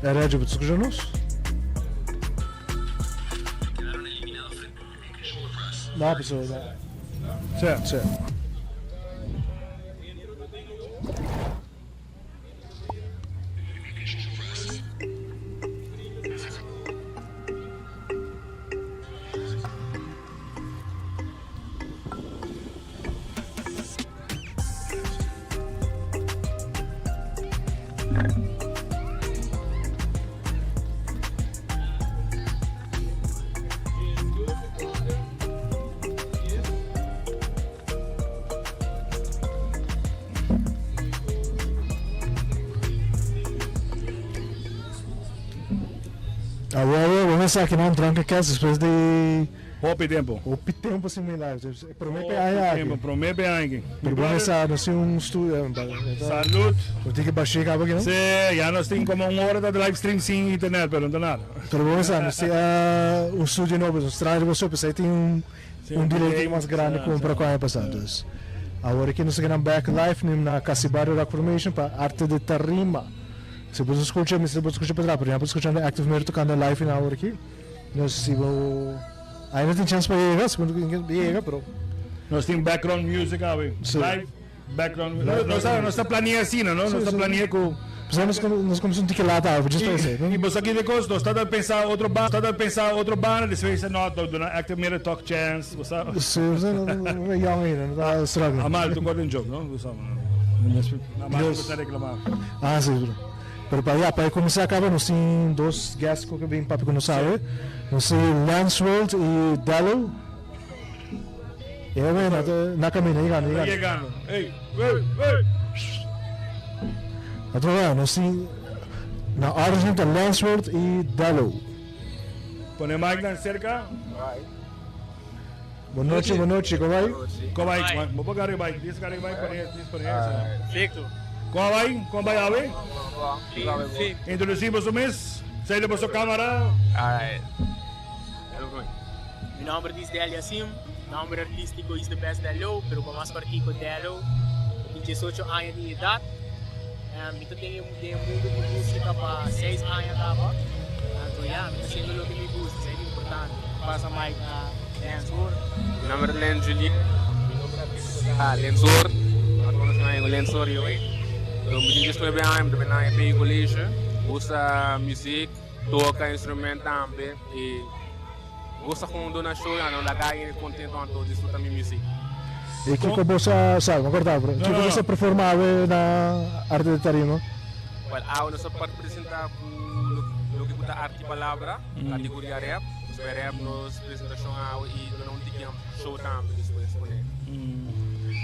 Reggie, bo ta skucha nos? No, pasobra. Sí. Sí. Awor awor bo mester aki nan Drunken Cats despues di Hopi tempo. Hopi tempo sin mi live. Prome pe aña aki. Hopi tempo, prome pe aña aki. Pero bo mester nos tin un studio. Salud. Bo tin ke bashé kaba aki no? Sí, ya nos tin como un hora ta live stream sin internet, pero no ta nada. Pero bo mester nos tin un studio nobo, nos traha riba so, pesey tin un un delay mas grandi compra cu aña pasa. Dus awor aki nos ta keda back live na Casibarrio Rock Formation pa Arte de Tarima. Si bo ta scucha, mester bo ta scucha pa atrás, pero ya bo ta scuchando Active Mirror tocando live in awor aki. No sé si bo ainda tin chance pa yega, si bo no yega, pero. Nos tin background music awe. Sí. Live background. No, no sa, no sa planea asina, no? No sa planea ku. Pues nos nos comienza un tiki laat awe, just pa esei, no? I bo sa ki de kos, nos ta ta pensa otro ba, ta ta pensa otro banda, despues no, to duna Active Mirror talk chance, bo sa. Sí, bo sa, no, young ainda, no ta struggling. Amal, tu kort un joke, no? Bo sa. Amal ku ta reclama. Ah, sí, bro. Pero pa ya, pa e kuminsá kaba nos tin dos guests ku ke bin papia ku nos awe. Nos tin Lance World i Dello. E hoben na ta na kaminda, yegando, Ta yegando. yegando. Ey, ey, ey. Otro vez, nos tin na origin ta Lance World i Dello. Pone mic nan serka. Bon nochi, bon nochi, kon bai? Kon bai? Bo por gari bai, dis gari bai, pone es, dis pone es. Perfecto. Kon bai? Kon bai awe? Sí. Introducí boso mes, sali boso camara. Alright. Mi nomber dis Delia Sim, nomber artistico is The Best Dello, pero pa mas cortico Dello. Mi tin 18 aña di edad. Mi ta den e mundo di musica pa 6 aña caba. Anto ya, mi ta haciendo loke mi gusta, esey ta importante. Pasa mic na Lensor. Mi nomber ta Len Julier. Mi nomber artistico ta Lensor. Nos conoce nan como Lensor y hoy. Mi tin 19 aña, mi ta bini na EPI College. Gusta music, toca instrument tambe y gusta con duna show y ando laga hende contento anto disfruta mi music. Y kico bo sa, sorry, mi a corta bro. Kico bo sa performa awe na Arte de Tarima? Well, awe nos a presenta cu loke cu ta Arte y Palabra. Categoria rap, nos bai rap nos presentacion awe y duna un tiki show tambe despues cu ne.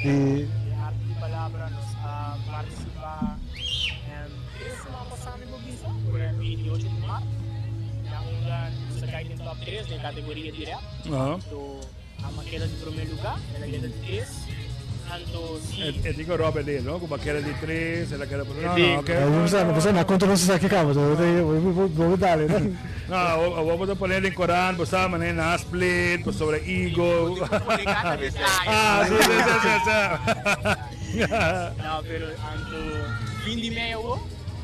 Y. De Arte di Palabra nos a participa tres siman pasa mi por bisa, por e 28 di mart, na unda nos a cay den top tres den categoria di rap. So a keda di prome lugar, el a keda di tres. Anto si. E tin cu Robert Dale, no? Cu ba keda di tres, el a keda por. No, no, ok. No, bo sa na contra nos esaki caba, bo bo dale, no? No, awor bo ta pone den Koran, bo sa manera nan a split pasobra ego. Ah, si, si, si, si, si. No, pero anto fin di mei awor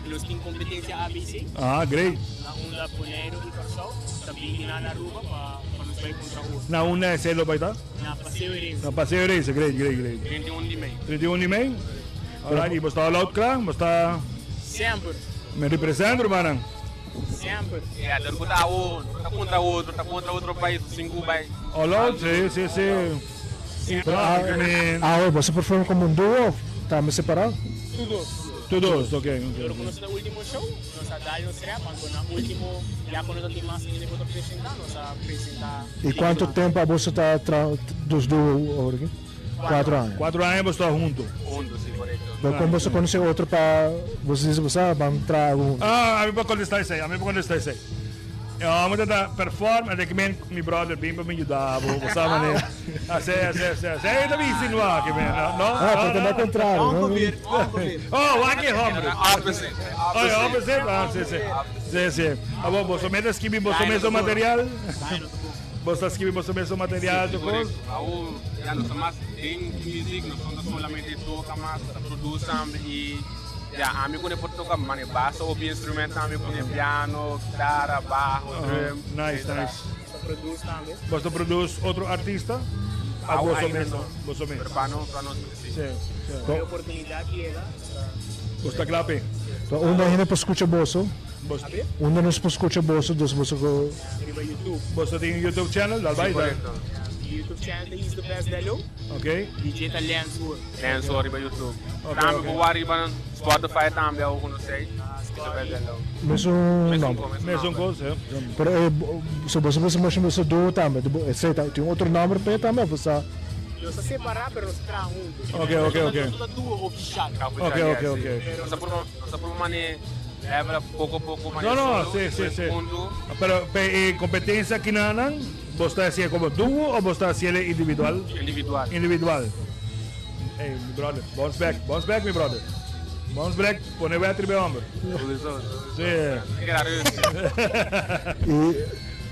nos tin competencia ABC. Ah, great. Na unda Boneiru y Kòrsou ta bini nan Aruba pa nos bai contra otro. Na unda esei lo bai ta? Na Paseo Herencia. Na Paseo Herencia, great, great, great. 31 di mei. 31 di mei? Alright, y bo sta all out kla? Bo sta. Semper. Me represent, rumannan. Semper. Ya, dor ku ta awo, ta kontra otro, ta kontra otro pais, sin ku bai. All out, si, si, si. Pero awe bo sa perform como un duo of tambe separado? Tur dos. Tur dos, ok, ok. Dor ku nos ta ultimo show, nos a dal nos rap, anto na ultimo ya ku no ta tin mas hende ku ta presenta, nos a presenta. Y cuanto tempo abo sa ta traha dos duo awor aki? Cuatro aña. Cuatro aña bo sta hunto? Hunto, si, corecto. Pero con bo sa conoce otro pa bo sa dici bo sa ban traha algo hunto? Ah, ami por contesta esey, ami por contesta esey. E homber ta ta perform en ik meen mi brother bin pa mi yuda bo, bo sa manera. Así, así, así, así. Ey ta bin insinua aki men, no? No, Ah, pero ta no. na contrario, no? Ongeveer, ongeveer. Oh, wak e homber. Opposite, Oh, opposite. opposite? Ah, si, si. Si, si. Abo, boso mes ta skibi boso mesun material? Boso ta skibi boso mesun material, Si, tur kos? korekto. Awo ya nos ta mas den music, nos no ta solamente toka mas, nos ta produce tambe i. Ya, ami kune por toka mane basta hopi instrument tambe kune piano, kitara, baho, drum. Nice, nice. Nos ta produce tambe. Bos ta produce otro artista? Of boso Ainda mes? no. Boso mes. Pero pa no, pa nos si. Si, si. E oportunidad yega, nos ta. Bos ta kla p'e? Pa unda hende por scucha boso? Bos. Unda nos por scucha boso? Dus boso ku. Riba YouTube. Boso tin un YouTube channel? Dal Si, bai, dal. correcto. YouTube channel ta Is the Best Delo. Ok. DJ ta Lens Hoor. Lens Hoor riba YouTube. Ok, Tambe ok. bo wak riba Spotify tambe awo ku no sei. Is the Best Delo. Mesun Mesun nomber. ko, mesun Mesun nomber. kos, ja. Pero e so boso bisa moshi boso duo tambe. Esei ta tin otro nomber p'e tambe of sa? Nos ta separá pero nos ta traha huntu. Ok, ok, ok. Nos ta duo ofishal. Ofishal, Ok, ja, ok, si. ok. Nos ta purba, nos ta purba mane level up poko poko mane No, no, solo, si, si, si. huntu. Pero pe e competencia kinanan, bo ta hacié como duo o bo ta hacié individual? Individual. Individual. Hey, mi brother, bounce back, bounce back, mi brother. Bounce back, pone wet riba e homber. Sowieso. Sí. Keda rust. I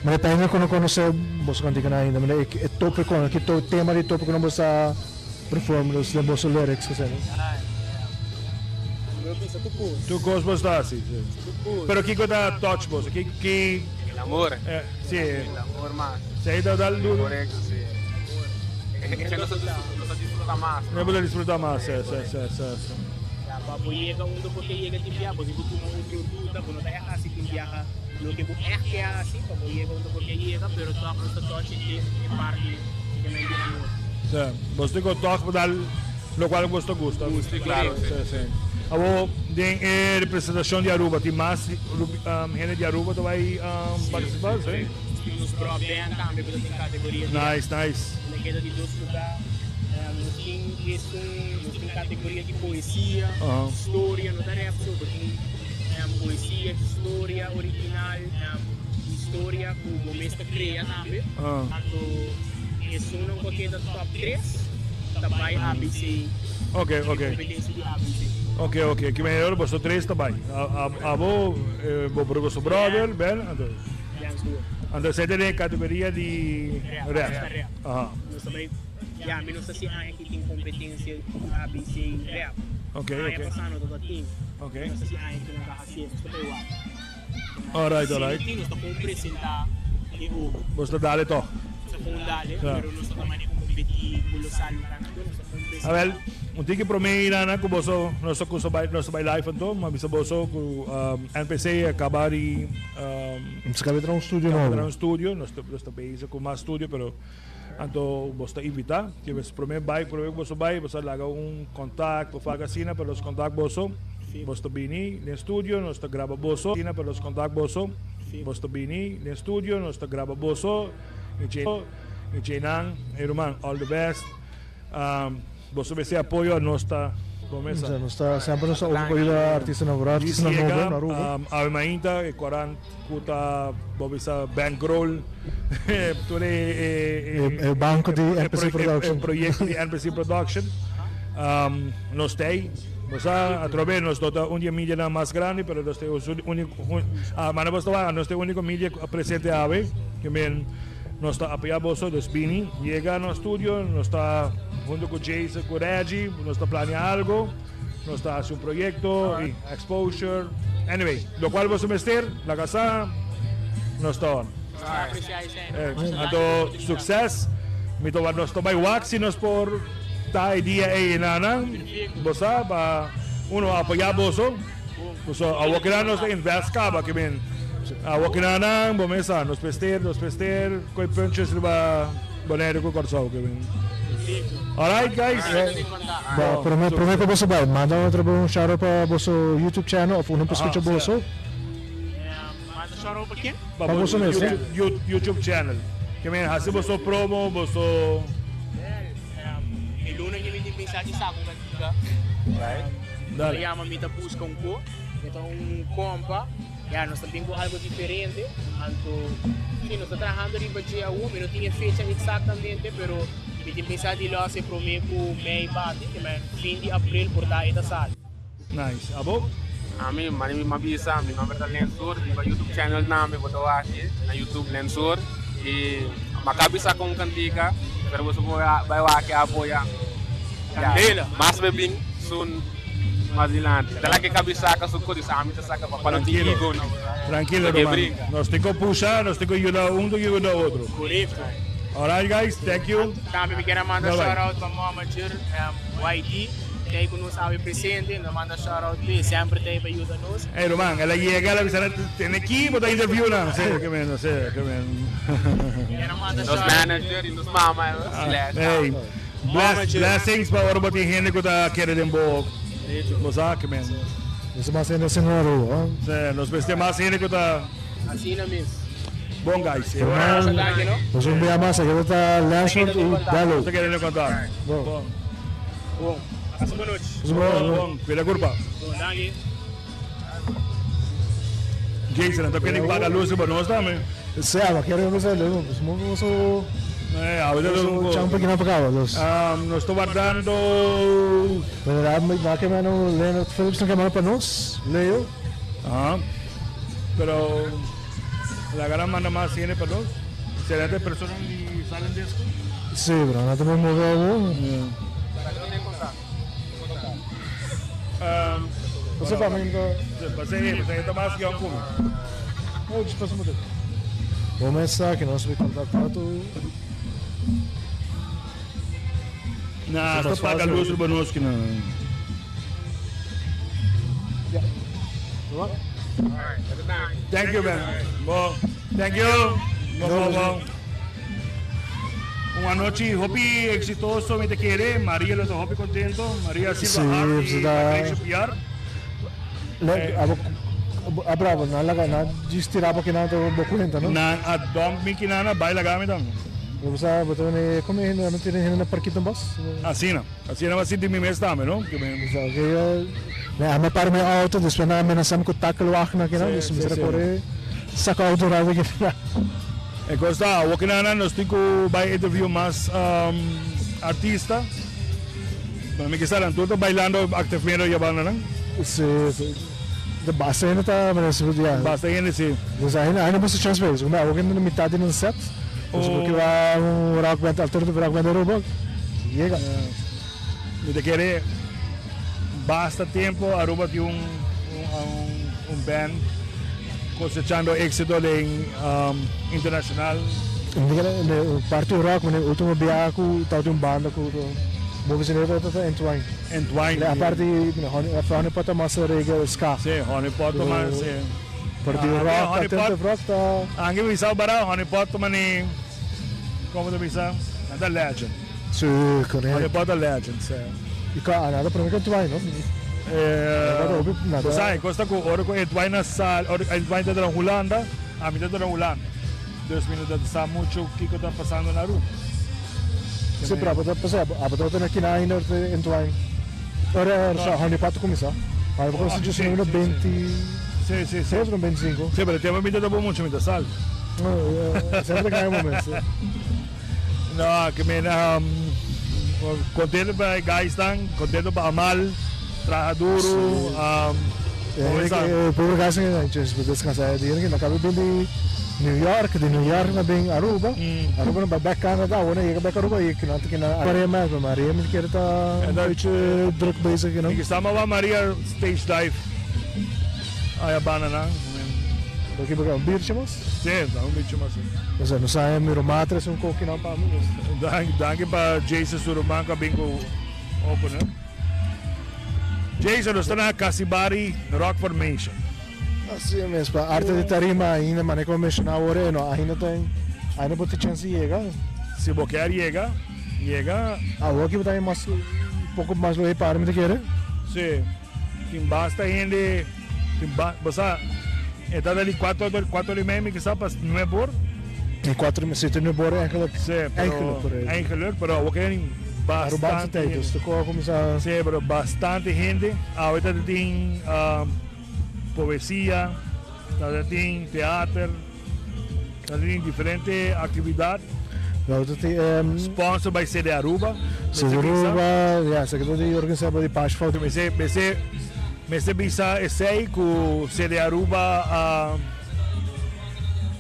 mane ta hende ku no konosé boso kantikanan ainda, mane e tópikonan, ki to tema di tópikonan bo sa perform dus den boso lyrics kosé no? Mi bisa tur kos. Tur kos bo sa hasi, sí. Tur kos. Pero kiko ta touch boso? Ki ki El amor. Eh, sí. El amor mas. Esei ta dal duro. Correcto, sí. Esei nos ta disfruta mas. Nos ta disfruta mas, sí, sí, sí, sí, sí. Ya, pa bo yega unda bo ke yega tin biaha, bo tin ku tuma otro ruta, bo no ta echt hasi tin biaha loke bo echt ke hasi pa bo yega unda bo ke yega, pero tòg nos ta touch e parti di men di amor. Sí, bo tin ku tòg pa dal lokual ku bo ta gusta. Gusta, klaro, sí. Sí, sí. Awor, den e representashon di Aruba, tin mas hende di Aruba ta bai partisipá? Sí. Nos tin nos prop band tambe ku ta den kategoria di Nice, nice. Na keda di dos lugá. Nos tin esun, nos tin kategoria di poesia, storia, no ta rap so, bo tin poesia, historia original, historia ku bo mes ta krea tambe. Anto esunnan ku a keda top tres ta bai ABC. Ok, ok. Kompetensia di ABC. Ok, ok. Ki manera boso tres ta bai? Abo, bo boso brother, Ben, anto. Anto esei ta den e kategoria di rap. Aha. Nos ta bai, ya, mi no sa si aña aki tin kompetensia di ABC rap. Ok, ok. Aña pasá no tabata tin. Ok. Mi no sa si aña aki nan ta hasié, nos ta bai wak. Alright, alright. Si no tin, nos ta kon presentá e obo. Bos ta dale tòg. Nos ta kon dale, pero nos ta ta manera kompetí ku los salunan anto nos ta kon presentá. Awel, un tiki promé Irana ku boso nos ta kusa bai nos ta bai live anto, mi a bisa boso ku NPC a kaba di Nos kaba di traha un studio kaba nobo. traha un studio, nos ta nos ta bezig ku mas studio pero anto boso ta invitá ke bes promé bai promé ku boso bai boso a laga un kontak of algo asina pero nos kontak boso boso ta bini den studio nos ta graba boso asina pero nos kontak boso boso ta bini den studio nos ta graba boso i dje nan e ruman all the best. Boso mester apoyo a nos ta promesa. Nos ta semper nos ta open pa yuda artistanan por artistanan nobo na Aruba. Awe mainta e korant ku ta bo bisa bankroll tur e E banco di NPC Production. E proyecto di NPC Production. Nos ta ei. Bo sa atrobe nos no ta un di e medianan mas grandi pero nos ta e unico manda bo ta wak nos ta e unico media presente awe. Ke men. Nos ta apoya boso, dus bini, yega nos studio, nos ta hunto cu Jason cu Reggie, nos ta planea algo, nos ta haci un proyecto y exposure, anyway, locual boso mester, laga sa, nos ta on. Anto succes, mi ta nos ta bay wak si nos por ta e dia ey enanan, bo sa, pa uno apoya boso. So awor keda nos ta invest caba ke men awor keda nan bo mesa nos mester nos mester koe punches riba Bonaire ku Kòrsou ke men alright guys. Bo prome prome ku boso bai manda otro bo un shout out pa boso YouTube channel of uno pa skucha boso. Manda shout out pa ken? Pa Pa boso mes. YouTube channel ke men hasi boso promo boso. E luna ke mi tin pensa di sa ku kantika. Dale. Mi yama mi ta buska un ko, mi ta un kompa, ya nos ta bin ku algo diferente, anto si nos ta trahando riba dje awo, mi no tin e fecha eksaktamente, pero mi tin pensa di lo hasi prome ku mei bati, ke men fin di april por ta e ta sali. Nice. Abo? Ami, mane mi mabisa, mi nomber ta Lensur, riba YouTube channel nami bo ta wak na YouTube Lensur y maka bisa con cantica pero boso por bai wak apoya. Candela. Mas bebin soon. mas dilanti. Ta laga e kabes saka su kos, ami ta saka pa pa no tin ego no. Trankilo ruman. Nos tin ku pusha, nos tin ku yuda un tin ku yuda otro. Korekto. Alright guys, thank you. Tambe mi kier a manda shout out pa momager YD ta ku nos awe presente, nos a manda shout out p'e, semper ta ei pa yuda nos. Ey ruman, el a yega, el a bisa tene aki bo ta interview nan. Si, ke men, si, ke men. Nos manager y nos mama slash. Ey, bless, blessings pa ora bo tin hende ku ta kere den bo, bo sa ke men. Nos mas hende asina na Aruba. Si, nos mester mas hende ku ta. Asina mes. Bon guys, e ora. Nos un bia mas, aki ta Lashford y Bello. Nos ta kere den kontak. Bon. Bon. Pasa bon nochi. Bon, bon. Cuida curpa. Bon, danki. Jason, anto kende paga luz riba nos tambe? Sea, ma kere nos luz, pues mo nos Eh, ahorita nos champa kina pa caba los. Nos ta wardando. Pero da na ke mano Leonard Phillips na ke mano pa nos, Leo. Aha. Pero laga nan manda mas hende pa nos. Será te persona di Silent Disco? Sí, pero nan ta move awo. Você pa mim to. Pasei, pasei ta mas young ku mi. Oh, just pasa motor. Bom mesa que nós vai contactar tu. Na, sta paga luz riba nos ki na. Ja. Thank you, man. Bo, thank you. Bo, bo, bo. Un anochi hopi exitoso mi ta kere. Maria lo ta hopi contento. Maria Silva Hart Sí, y da. Patricio Piar. Le, abo, a bravo, na laga, na djis tira bo kinan to bo cuenta, no? Nan a dump mi kinana, bai laga mi tambe. Bo sa, bo ta wene, come hende, no tiene hende na parkito bos? Asina, asina mi a sinti mi mes tambe, no? Ke mi. Sa, ke yo, me a para mi auto, despues nan a menasa mi cu takelwagen aki nan, dus mi mester a core saca auto rato kinan. E cos ta, awor kinan nos tin cu bai interview mas artista. Mi ke sa nan tur ta bailando activamente ya banda nan. Si, si. De basta hende ta, ya. Basta hende si. Dus ainda, ainda mucho chance pa ellos. Awor na mitad di nan set. Dus oh. Porque va un rock band, alternative rock band Aruba, yega. Mi ta kere basta tempo Aruba tin un, un, un band cosechando éxito den internacional. Parti rock, mane ultimo biaha cu tabatin un banda cu bo bisa ta ta Entwine. Entwine. Aparte Honey Pot ta mas reggae ska. Si, Honey Pot ta mas, si. Parti rock, alternative rock ta. Anke bisa bara Honey Pot ta mane, como ta bisa, nan ta legend. Si, correcto. Honey Pot ta legend, si. Y ka nada prome cu Entwine, no? Bo sa, e cos ta cu ora cu Entwine a sali, ora cu Entwine ta na Hulanda, ami ta na Hulanda. Dus mi no ta sa mucho kico ta pasando na Aruba. Si, pero abo ta pasa, abo tabata na kina ainda ora ta Entwine, ora ora Honey Pot a cuminsa. Honey Pot a cuminsa dje no beinti tres o beinti cinco. Si, pero e tempo mi ta bo mucho mi ta sali. Semper ta caya momento, si. No, ke men contento pa e guys nan, contento pa Amal, traha duro. E pobre guys nan a descansa e dia nan a caba bin di New York, di New York nan bin Aruba, Aruba nan bai bek Canada, awor nan yega bek Aruba y nan ta kina Maria mes, pero Maria mi kere ta un beetje druk bezig you know. Mi kisa maba Maria stage dive aya banda nan. Bo kiba un biertje mas? Si, un biertje mas si. Osea nos a mira matres un koki nan pa mi. Danki pa Jason su ruman ku a bin ku opener. Jason, nos ta na Casibari Rock Formation. Así mes, pa arte di tarima ainda, manera ku a menshoná awor e no, ainda ta ainda bo tin chance di yega. Si bo kier yega, yega. Awor aki bo ta mas poko mas lo e para mi ta kere. Si, tin basta hende, tin ba, bo sa, e ta di kuater kuater i mei mi kisa pa nuebe or. Di kuater i mei, si, te nuebe or eigenlijk. Si, pero, eigenlijk, pero awor ke bastante hende. Dus toko a kuminsá. Si, pero bastante hende. Awe ta tin poesia, ta tin teater, ta tin diferente aktividat. Lo ta tin. Sponsor by CD Aruba. CD Aruba, ya, esaki ta di organisá pa di Pash Foto. Mester, mester, mester bisa esei ku CD Aruba a,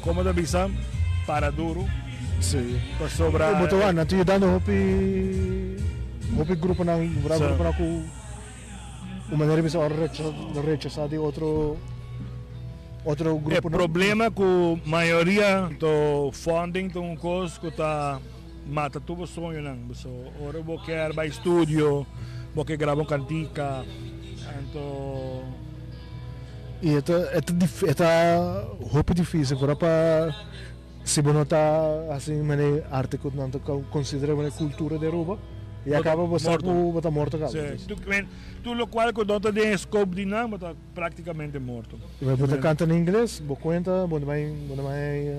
komo ta bisa, para duro. Sí. Pasobra. Bo ta wak, nan ta yudando hopi, hopi gruponan, gruponan ku. Un manera bisa ora rechasa di otro otro E grupo. problema ku mayoria to funding ta un kos ku ta mata tur bo soñonan. So ora bo kier bai studio, bo ke graba un kantika, anto. I e ta e ta e ta hopi dificil for pa si bo no ta hasi mane arte ku nan ta considera mane cultura di Aruba ya caba bo sa ku bo ta morto caba. Si, tu men tur locual ku no ta den e scope di nan bo ta practicamente morto. Bo ta canta na ingles, bo cuenta, bo no bai bo no bai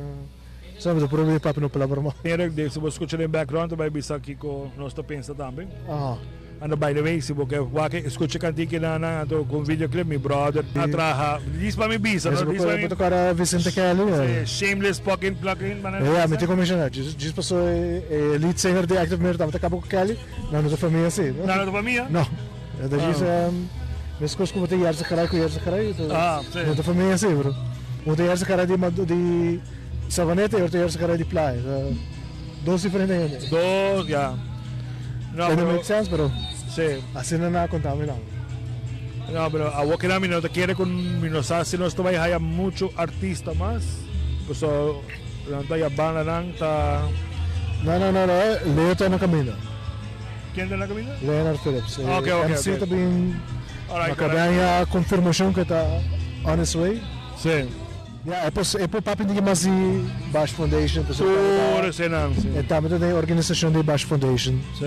sa bo ta prueba di papia no palabra mas. Si bo scucha den background ta bai bisa kico nos ta pensa tambe. Anto by the way si bo ke wak e skucha kantika nan nan anto ku un videoclip mi brother a traha dis pa mi bisa no dis pa mi Bo ta kòrda Vicente Kelly Si shameless fucking plug in manera Ya mi tin ku menshona djis paso e lead singer di Active Mirror tabata kaba ku Kelly nan no ta famia si Nan no ta famia? No ta djis meskos ku bo ta Yerza Garay ku Yerza Garay no ta famia si bro un ta Yerza Garay di Savaneta y otro ta Yerza Garay di Playa dos diferente hende. Dos, ya. No, pero... make sense, pero... Sí. Asina nan a conta mi nan. No, pero awor keda mi no ta kere cu mi no sa si nos ta bay haya mucho artista mas. Paso nan ta haya banda nan ta... No, no, no, no, Leo ta na caminda. Ken ta na caminda? Leonard Phillips. Ok, ok, MC ok. ta bin... Alright, A caba haya confirmacion cu e ta on his way. Sí. Ya, e por e por papia di mas di Bash Foundation pasobra e tabata Tur esenan, si. E tambe ta den e organisashon di Bash Foundation. Si.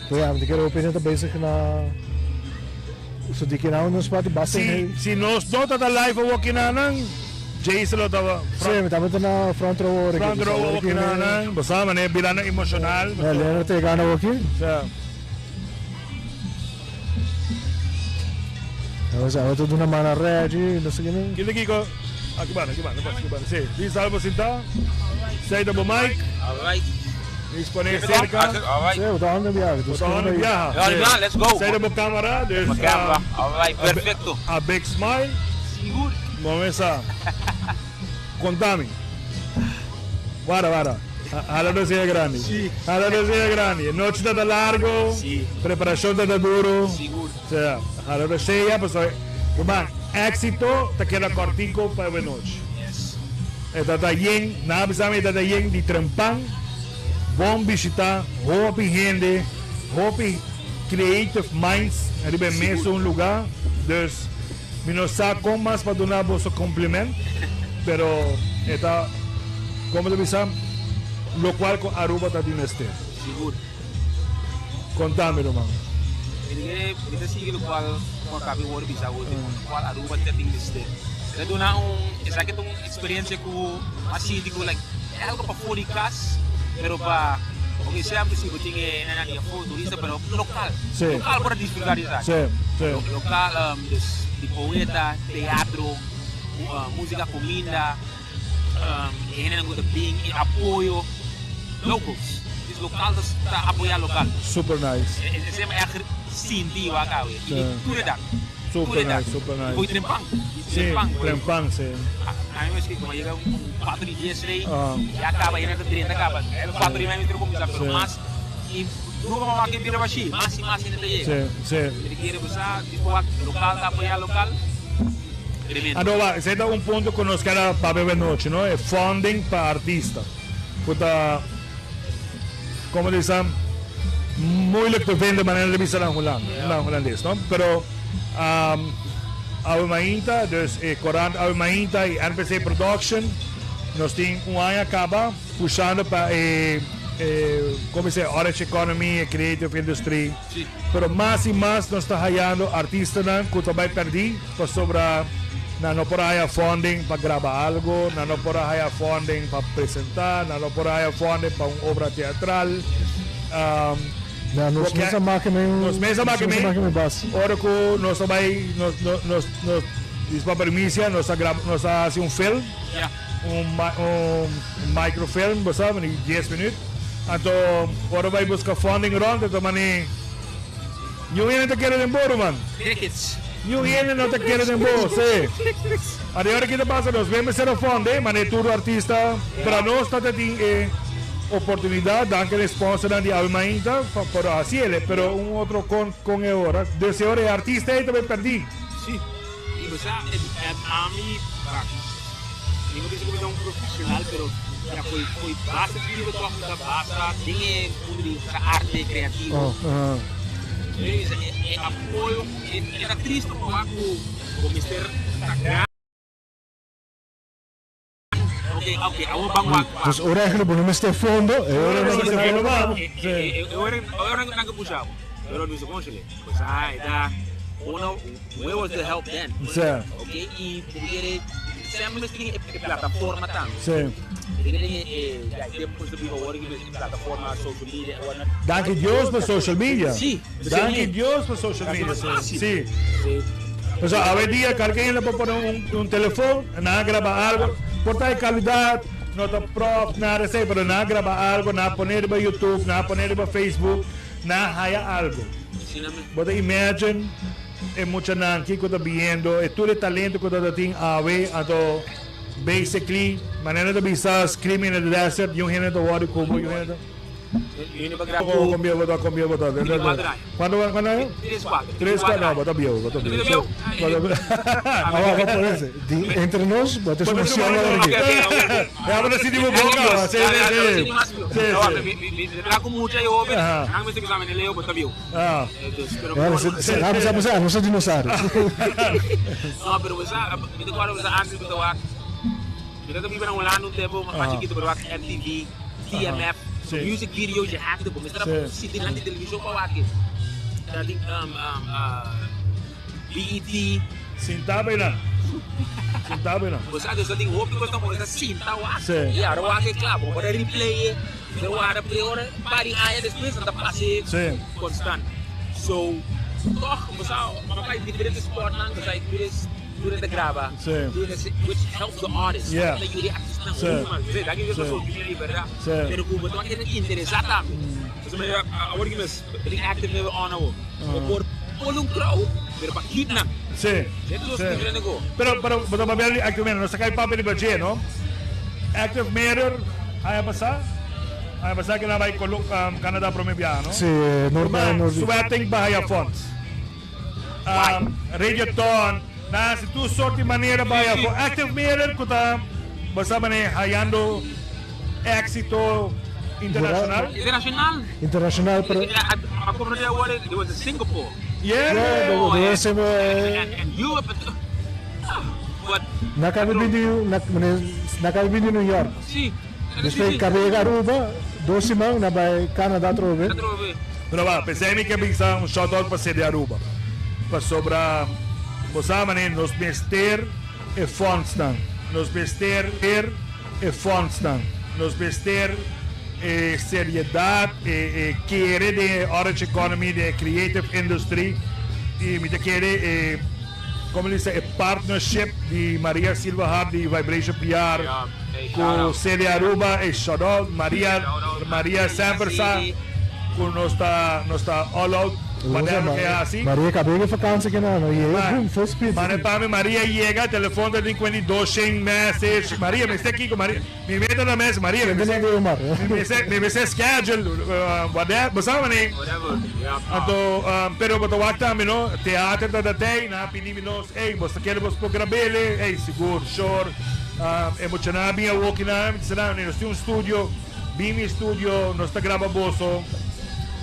Pero ya, mi ta kere hopi hende ta bezig na so di kinan nos parti basta Si, hende. si nos no ta ta live awor kinanan, Jason lo taba Si, front. mi tabata na front row awor aki. Front row awor kinanan. Bo sa manera birando emocional. Ya, Leonard ta yegando awor aki. Si. Nos a duna man a Reggie, no sé quién. Kende kiko? Aki banda, aki banda, aki banda. Sí, di salvo sinta. Sei bo mic. Alright. Mis pone cerca. Alright. Sí, bo ta handa biaha. Bo ta handa biaha. Let's go. Sei bo camera. Dus, camera. Alright, perfecto. A big smile. Sigur. Momesa. Contami. Guarda, guarda. Hala no sea grandi. Sí. Hala no sea grandi. Noche ta largo. Sí. Preparacion ta duro. Sigur. Sea, hala no sea, paso, ruman, éxito ta keda cortico pa e noche. Yes. E ta ta yen, nan a bisa mi e ta ta yen di trempan. Bon bishita, hopi hende, hopi creative minds riba e mesun lugar. Dus, Mi no sa kon mas pa duna boso compliment, pero e ta, como ta bisa, locual cu Aruba ta di mester. Sigur. Conta mi, ruman. Mi ta kere, mi ta sigui locual cu a caba di worde bisa awor, locual Aruba ta di mester. E ta duna un, esaki ta un experiencia cu a sinti cu like e algo pafo di cas, pero pa, por ejemplo, si bo tin e nan di afo, turista, pero local, local por a disfruta di esaki. Local, dus di poeta, teatro, musica, cuminda, e hendenan cu ta bin, e apoyo, locals. Dus local ta apoya local. Super nice. Esey mi echt sinti wak awe. Y di tur edad. Super nice, super nice. Y boy trempan. Si, trempan si. Ami mes como yega un cuatro y dies rey, ya caba, ya ta drenta caba. Cuatro y media mi ta cuminsa, pero mas y Grupo pa wak e bira bashí, mas i mas hende ta yega. Sí, sí. Mi ta kere bisa, di wak lokal ta apoyá lokal, tremendo. Anto wak, esei ta un punto ku nos keda papia awe nochi, no? E funding pa artista, ku ta, komo ta bisa, moeilijk te vinden manera ta bisa na Hulanda, na hulandes, no? Pero awe mainta, dus e korant awe mainta i NPC Production, nos tin un aña kaba pushando pa e. E como dice orange economy, e creative industry. Sí. Pero mas y mas nos ta hayando artistanan cu ta bay perdi pasobra nan no por a haya funding pa graba algo, nan no por a haya funding pa presenta, nan no por a haya funding pa un obra teatral. Ja, nos Porque mes a make mee nos mes a make nos mes a mee make mee bas. Ora cu nos ta bay nos nos nos nos dispa permisia nos a graba nos a haci un film. Ja. Un un microfilm bo sa di dies minuut anto ora bai busca funding rond e ta mane niun hende ta kere den bo ruman Crickets. niun hende no ta kere den bo si anto e ora ki ta pasa nos bien mester a fund eh mane tur artista pero nos ta ta tin e. oportunidad, danki na e sponsornan di Awe Mainta pa por haci ele, pero un otro con con e ora. Desde ora e artista ey ta bay perdi. Sí, y bo sa, ami, mi no bisa cu mi ta un profesional, pero ya fo'i fo'i basta chiquito toch mi ta basta den e mundo di arte creativo. Mi bisa e apoyo, e ta tristo pa wak cu bo mester ta grandi. Dus ora eigenlijk bo no mester fondo, e ora nan ta fondo pa bo. E ora nan ta pusha bo. Pero bisa conchole, pues ah, e ta uno where was the help then? Ok, y bo kere semper mester tin e plataforma tambe. Tin e ya e tempo cu biba awor e plataforma social media e whatnot. Danki Dios pa social media. Si. Danki Dios pa social media. Si. Pasobra awe dia kalke hende por pone un telefon, nan a graba algo, por ta e calidad no ta prof, nada esey, pero nan a graba algo, nan a pone riba YouTube, nan a pone riba Facebook, nan a haya algo. Bo ta imagine e muchanan kico ta biendo, e tur e talento cu ta tin awe, anto basically manera ta bisa screaming in the desert, yun hende ta worry cu bo, yun hende ta. Kon bieu bo ta, kon bieu bo ta. Kuantu kuantu aña? Tres kuater. Tres kuater, no, bo ta bieu, bo ta bieu. Awa, bo por ese. Di entre nos, bo ta esun anciano awor aki. Ya bo ta sinti bo bon kaba. Si, si, si. Si, si. Mi ta ku mucha hoben, nan mester bisa mi, Leo, bo ta bieu. Será bo sa bo sa, nos ta dinosaurio. No, pero bo sa, mi ta kòrda bo sa antes bo ta wak. Mi ta biba na Hulanda un tempo mas chikito pero wak MTV, TMF, so music videos you have to bo mester a sinti dilanti television pa wak e. Ta tin BET. Sinta bay nan. Sinta bay nan. Bo sa dus ta tin hopi cos ta bo mester sinta wak. Y ora wak e cla bo por a replay e, bo wak play ora un par di aña despues nan ta pasa e constant. So toch bo sa bo bay diferente spotnan bo sa tur es. Tur e ta graba, tur e ta which helps the artist. Ta yuda e artistanan hopi mas. Bo sa, aki ta so di berdad. Pero ku bo ta keda interesa tambe. Pasobra manera awor ki mes tin active nueve on awor. Bo por pone un crowd, pero pa keep nan. Esei ta dos diferente ko. Pero, pero bo ta papia di active mirror. Nos ta kai papia riba dje, no? Active mirror aña pasá, aña pasá kila bai Canada prome biaha, no? Sí, Norte. Sweating Bahia Fonds. Reggaeton, nan hasi tur sort di manera pa haya for active mirror ku ta bo sa manera hayando éxito internacional. Internacional. Internacional pero. A comprende awor there was a Singapore. Yeah. Yeah, there was a And Europe. But. Na kabe bini na kabe bini New York. Si. Despues kabe yega Aruba dos siman na bai Canada atrobe. Pero ba, p'esei mi ke bisa un shout out pa CD Aruba. Pasobra bo sa manera nos mester e fondsnan. Nos mester e fondsnan. Nos mester e seriedad, e e kere den e orange economy, den e creative industry. I mi ta kere e. Como dice e partnership di Maria Silva Hart di Vibration PR cu CD Aruba e shout out Maria Maria semper sa cu nos ta nos ta all out whatever ke haci. Maria caba yega vakantie ke nan y ey boom full speed. Mane pa mi Maria yega telefon ta tin cuenti 200 message Maria mester kico Maria. Mi meta na mes Maria mi mester mi mester schedule whatever bo sa mane anto pero bo ta wak tambe no theater ta datey nan a pidi mi nos ey bo ta kere bos por grabele ey sigur sure e muchanan a bin awoki nan mi ta nan nos tin un studio bin mi studio nos ta graba boso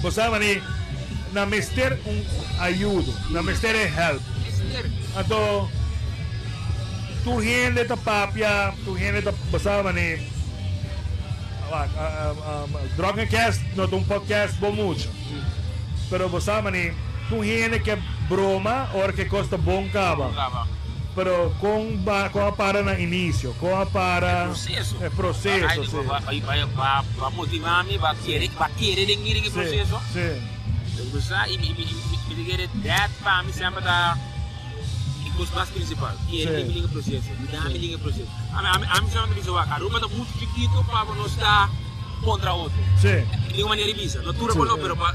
bo sa mane nan mester un ayudo nan mester e help anto tur hende ta papia. Tur hende ta basa mane wak Drunkencast no ta un podcast bo mucha pero bo sa mane tur hende ke broma ora ke kos ta bon kaba pero kon ba kon a para na inicio kon a para e proceso si. Ba motiva mi ba kere ba kere den mi den e proceso si bo sa y mi ta kere dat pa mi semper ta. E kos mas prinsipal, kere den mi den e proseso, yuda mi den e proseso. Ami, ami, ami solamente bisa wak, Aruba ta muchu chikito pa bo no sta kontra otro. Di un manera di bisa, no tur no, pero pa,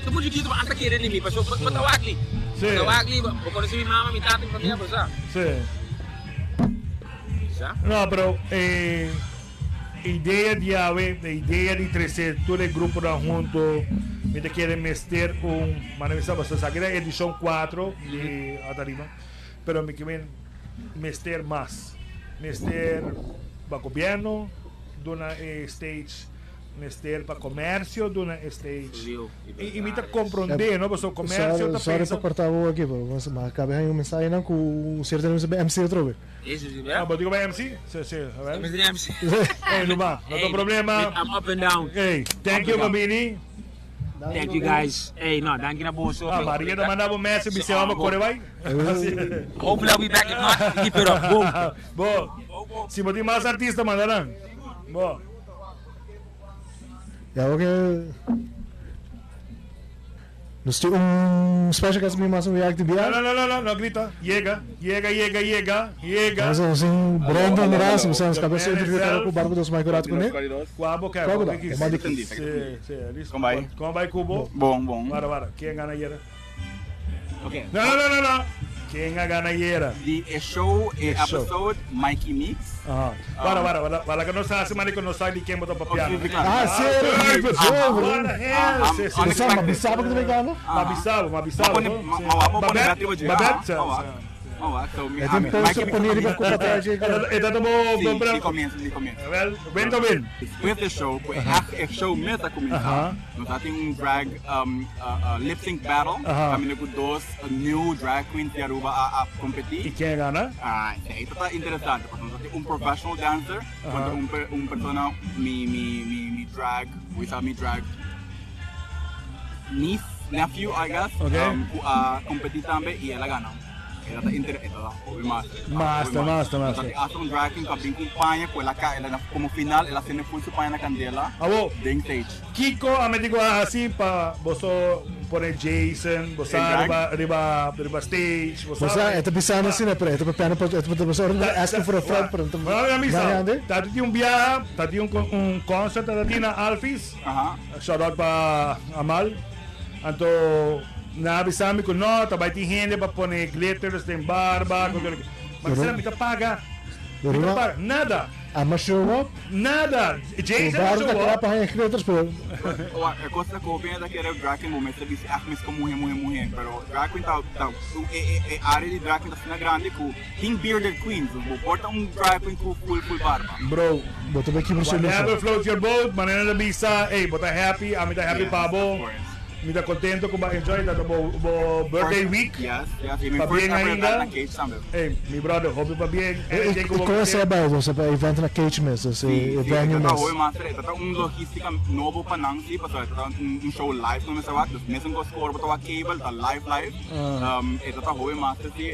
ta muchu chikito pa anta kere den mi, pasobra bo ta wak li, bo ta wak li, bo konosé mi mama, mi tata, mi famia, bo sa. Sa? No, pero e. Idea di awe, e idea di trece tur e gruponan hunto, mi ta kere mester un, manda mi sa pasobra esaki ta edicion cuatro di Atarima, pero mi ke mester mas, mester pa gobierno duna e stage, mester pa comercio duna e stage, y mi ta comprende no, pasobra comercio ta Sorry pensa. pa corta bo aki, pero mi a caba di haña un mensahenan cu un cierto hende mester bay MC otrobe. Eso sí, Ah, ¿verdad? bo digo bay MC? Sí, sí, a ver. Mr. MC. Hey, Luma, no Hey, ta problema. I'm up and down. Hey, thank Up you and down. pa bini. Thank you guys. Hey, no, danki na boso. Ah, Maria ta manda bo message, bisa Ah, bo bo. kore bay. Hopefully I'll be back. If not, keep it up. Boom. Bo, si bo tin mas artista, manda nan. Bo. Ya, ok. Nos tin un special guest mi mas un react No, bia. no, no, no, no, no grita. Yega, yega, yega, yega, yega. Nos nos tin Brandon Hello, Ras, hello. nos The cabeza man interview himself. cu Barba dos Michael Rat 42, cune. 42. Cuá bo quer? Cuá bo Cuá da? que E manda Entendi. Sí, sí, listo. Como vai? Como vai, Cubo? Bom, bom. Para, para. Ken a gana ayera? Ok. No, no, no, no, no. Ken a gana ayera? Di e show, e E show. episode, Mikey Mix. Aha. Para, para, para. Para que no sa semana que no sa di ken bo ta papiando. Ok, claro. Ah, serio? Ah, Bro. What the hell? Ah, Sí, sí. I'm Você sabe, mas sabe que também gana? Ma bisabo, ma bisabo. Ma pone- ma- ma wa- pone battery bo Babet, Ah, wa. Oh, wa. So, mi, É ah, tem mi- poster Mikey Mix pone riba comienza. cu atrás. Eta ta bo Sí, bo di comienzo, di comienzo. Wel, win to win. Despues di show, cu e show mes a cuminsa, nos a tin un drag lip sync battle, caminda cu dos new drag queens di Aruba a competi. Y ken a gana? Ah, esey ta ta interesante, pasobra nos a tin un professional dancer contra un un persona, mi mi mi mi drag, we sa mi drag niece, nephew I guess, cu a competi tambe y el a gana. E ta inter e ta hopi master. Master, master, master. Ta hasta un drag king ku a bin ku un paña ku el a kai, el a komo final el a sende full su paña na kandela Abo, den stage. Kiko a meti ku a hasi pa boso pone Jason, bo sa riba riba riba stage, bo Bo sa, e ta bisando asina, pero e ta papiando pa e ta pa ora ta asking for a friend, pero ta Bueno, mi gana sa, hende. ta tin un biaha, ta tin un un concert ta tin na Alphys. Shout out pa Amal. Anto nan a bisa mi ku no, ta bai tin hende pa pone glitters den barba, ku tur. Ma mi mi ta paga. Mi ta paga. Nada. Ama show up. Nada. Jason a show up. up. pa haña glitters, pero. Ora, e kos ta ku hopi hende ta kere drag queen bo mester bisa ègt mes ku muhe, muhe, muhe. Pero drag queen ta, ta, e, e, e área di drag queen ta asina grandi ku tin bearded queens. Bo por ta un drag queen ku full, full barba. Bro. Bo ta bay kibra su ilusion. Whatever floats your boat, manera nan ta bisa, ey, bo ta happy, ami ta happy pa bo. Mi ta contento cu bo a enjoy ta bo bo birthday week. Yes, yes, y mi Pa first bien ever event ainda. na Cage tambe. Ey, mi brother, hopi pa bien. E Anything cu bo con mester. esey bay, nos a bay event na Cage mes, dus e Sí, sí, venue e ta mes. hopi mas, e ta un logistica nobo pa nan sí, pasobra e ta un show live cu nan mester wak, dus mesun cos cu ora bo ta wak cable, ta live live. E ta hopi mas sí,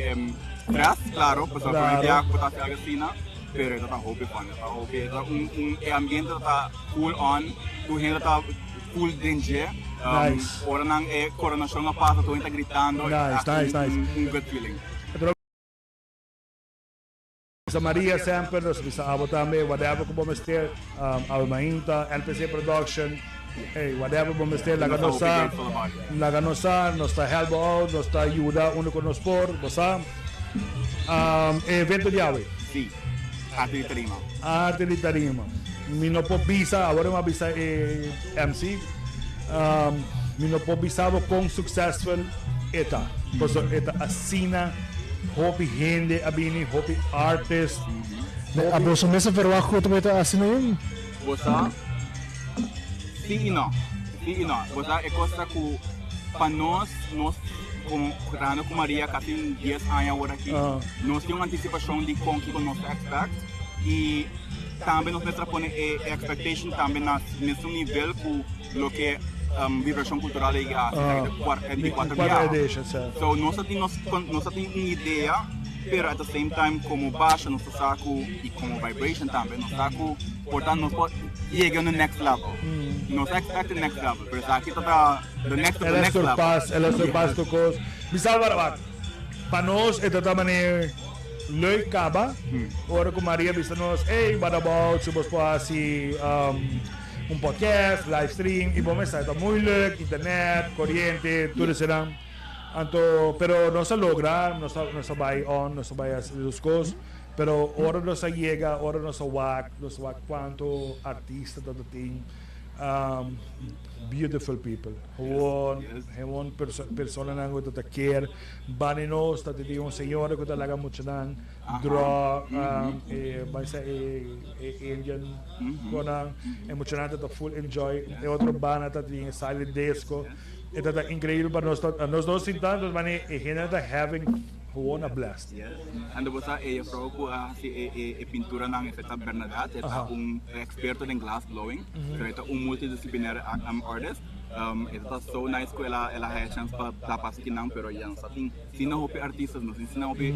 stress, claro, pasobra prome bia cu bo ta haci algo asina. Pero e ta ta hopi fun, e ta hopi, e ta un un e ambiente ta ta full on, tur hende ta full den dje. Nice. Ora nan e coronacion a pasa tur hende ta gritando, Nice, nice, nice. un good feeling. Bisa Maria semper, nos bisa abo tambe, whatever ku bo mester, Ave Mainta, NPC Production, hey, whatever bo mester, laga nos sa, laga nos sa, nos ta help bo out, nos ta yuda unda ku nos por, bo sa. E evento di awe. Sí, Arte di Tarima. Arte di Tarima. Mi no por bisa, awor mi a bisa e MC, mi no por bisa bo kon successful e ta. Pasobra e ta asina hopi hende a bini, hopi artist. A boso mes a verwacht ku ta ta asina yin? Bo sa? Sí i no. Sí i no. Bo sa e kos ta ku pa nos, nos komo trahando ku Maria kasi un dies aña awor aki, nos tin un antisipashon di kon kiko nos ta expect i tambe nos mester a pone e expectation tambe na mesun nivel ku loke Vibrashon Kultural a yega hasi di kuater biaha. So nos a tin nos nos a tin un idea pero at the same time komo Basha nos ta sa ku i komo Vibration tambe nos sa ku por ta nos por yega na next level. Nos a expect e next level pero esaki ta ta the next of the next level. El a surpas, el a surpas tur kos. Mi sa wak, wak, pa nos e ta ta manera leuk kaba ora ku Maria bisa nos, ey, what about si bos por hasi un podcast, live stream, i bo mester ta muy leuk, internet, koriente, tur esenan. Anto, pero nos a logra, nos a, nos a bai on, nos a bai hasi dos kos, pero ora nos a yega, ora nos a wak, nos a wak kuantu artista ta tin, beautiful people. Gewoon, gewoon personanan ku ta kier bani nos, ta tin un señora ku ta laga muchanan draw, e bai sa e Indian konan, e muchanan ta full enjoy, e otro banda ta tin silent disco. E ta ta increíble pa nos ta nos dos sinta nos mane e hende ta having gewoon a blast. Yes. Anto bo sa e juffrouw cu a haci e e e pinturanan esei ta Bernadette, e ta un experto den glass blowing, pero e ta un multidisciplinaire artist. E ta so nice cu el a el a haya chance pa tapa akinan pero ya nos ta tin asina hopi artistas, nos tin asina hopi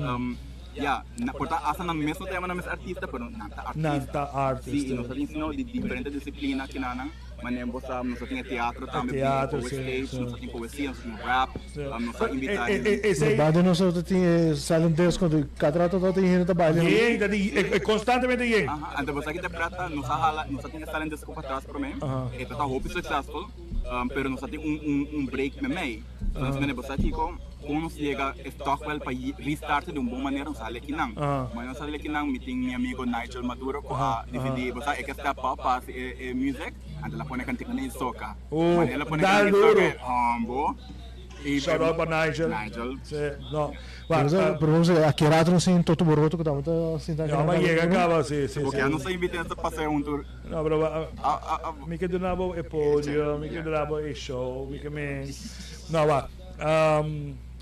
ya por ta hasta nan mes no ta yama nan mes artista pero nan ta artista. Nan ta artist. Si y nos ta tin asina di diferente disciplina akinanan. Manera bo sa, nos a tin e teatro tambe, tin e stage, nos a tin poesia, nos a tin rap, nos a invita hende. Banda nos a tin e silent disco, cada rato ta tin hende ta baila. Yen, ta tin, constantemente yen. Aha, anto bo sa ki ta prata, nos a hala, nos a tin e silent disco patras prome, e ta ta hopi successful, pero nos a tin un break memey. Entonces manera bo sa kiko, kon nos yega es toch wel pa restart di un bon manera, nos a hala ekinan. Manera nos a hala ekinan, mi tin mi amigo Nigel Maduro ku a dicidi, bo sa e ke step up pa hasi e music, anto el a pone kantika na e soca. Manera el a pone kantika na e soca, hombo. Shout out pa Nigel. Nigel. Sí, no. Pero nos a ki rato nos tin Toto Boroto ku tabata sinta aki. Ya, yega kaba, sí, sí. Porque nos a invita nos a pasea hunto. No, pero mi ke duna bo e podio, mi ke duna bo e show, mi ke men. No, wak.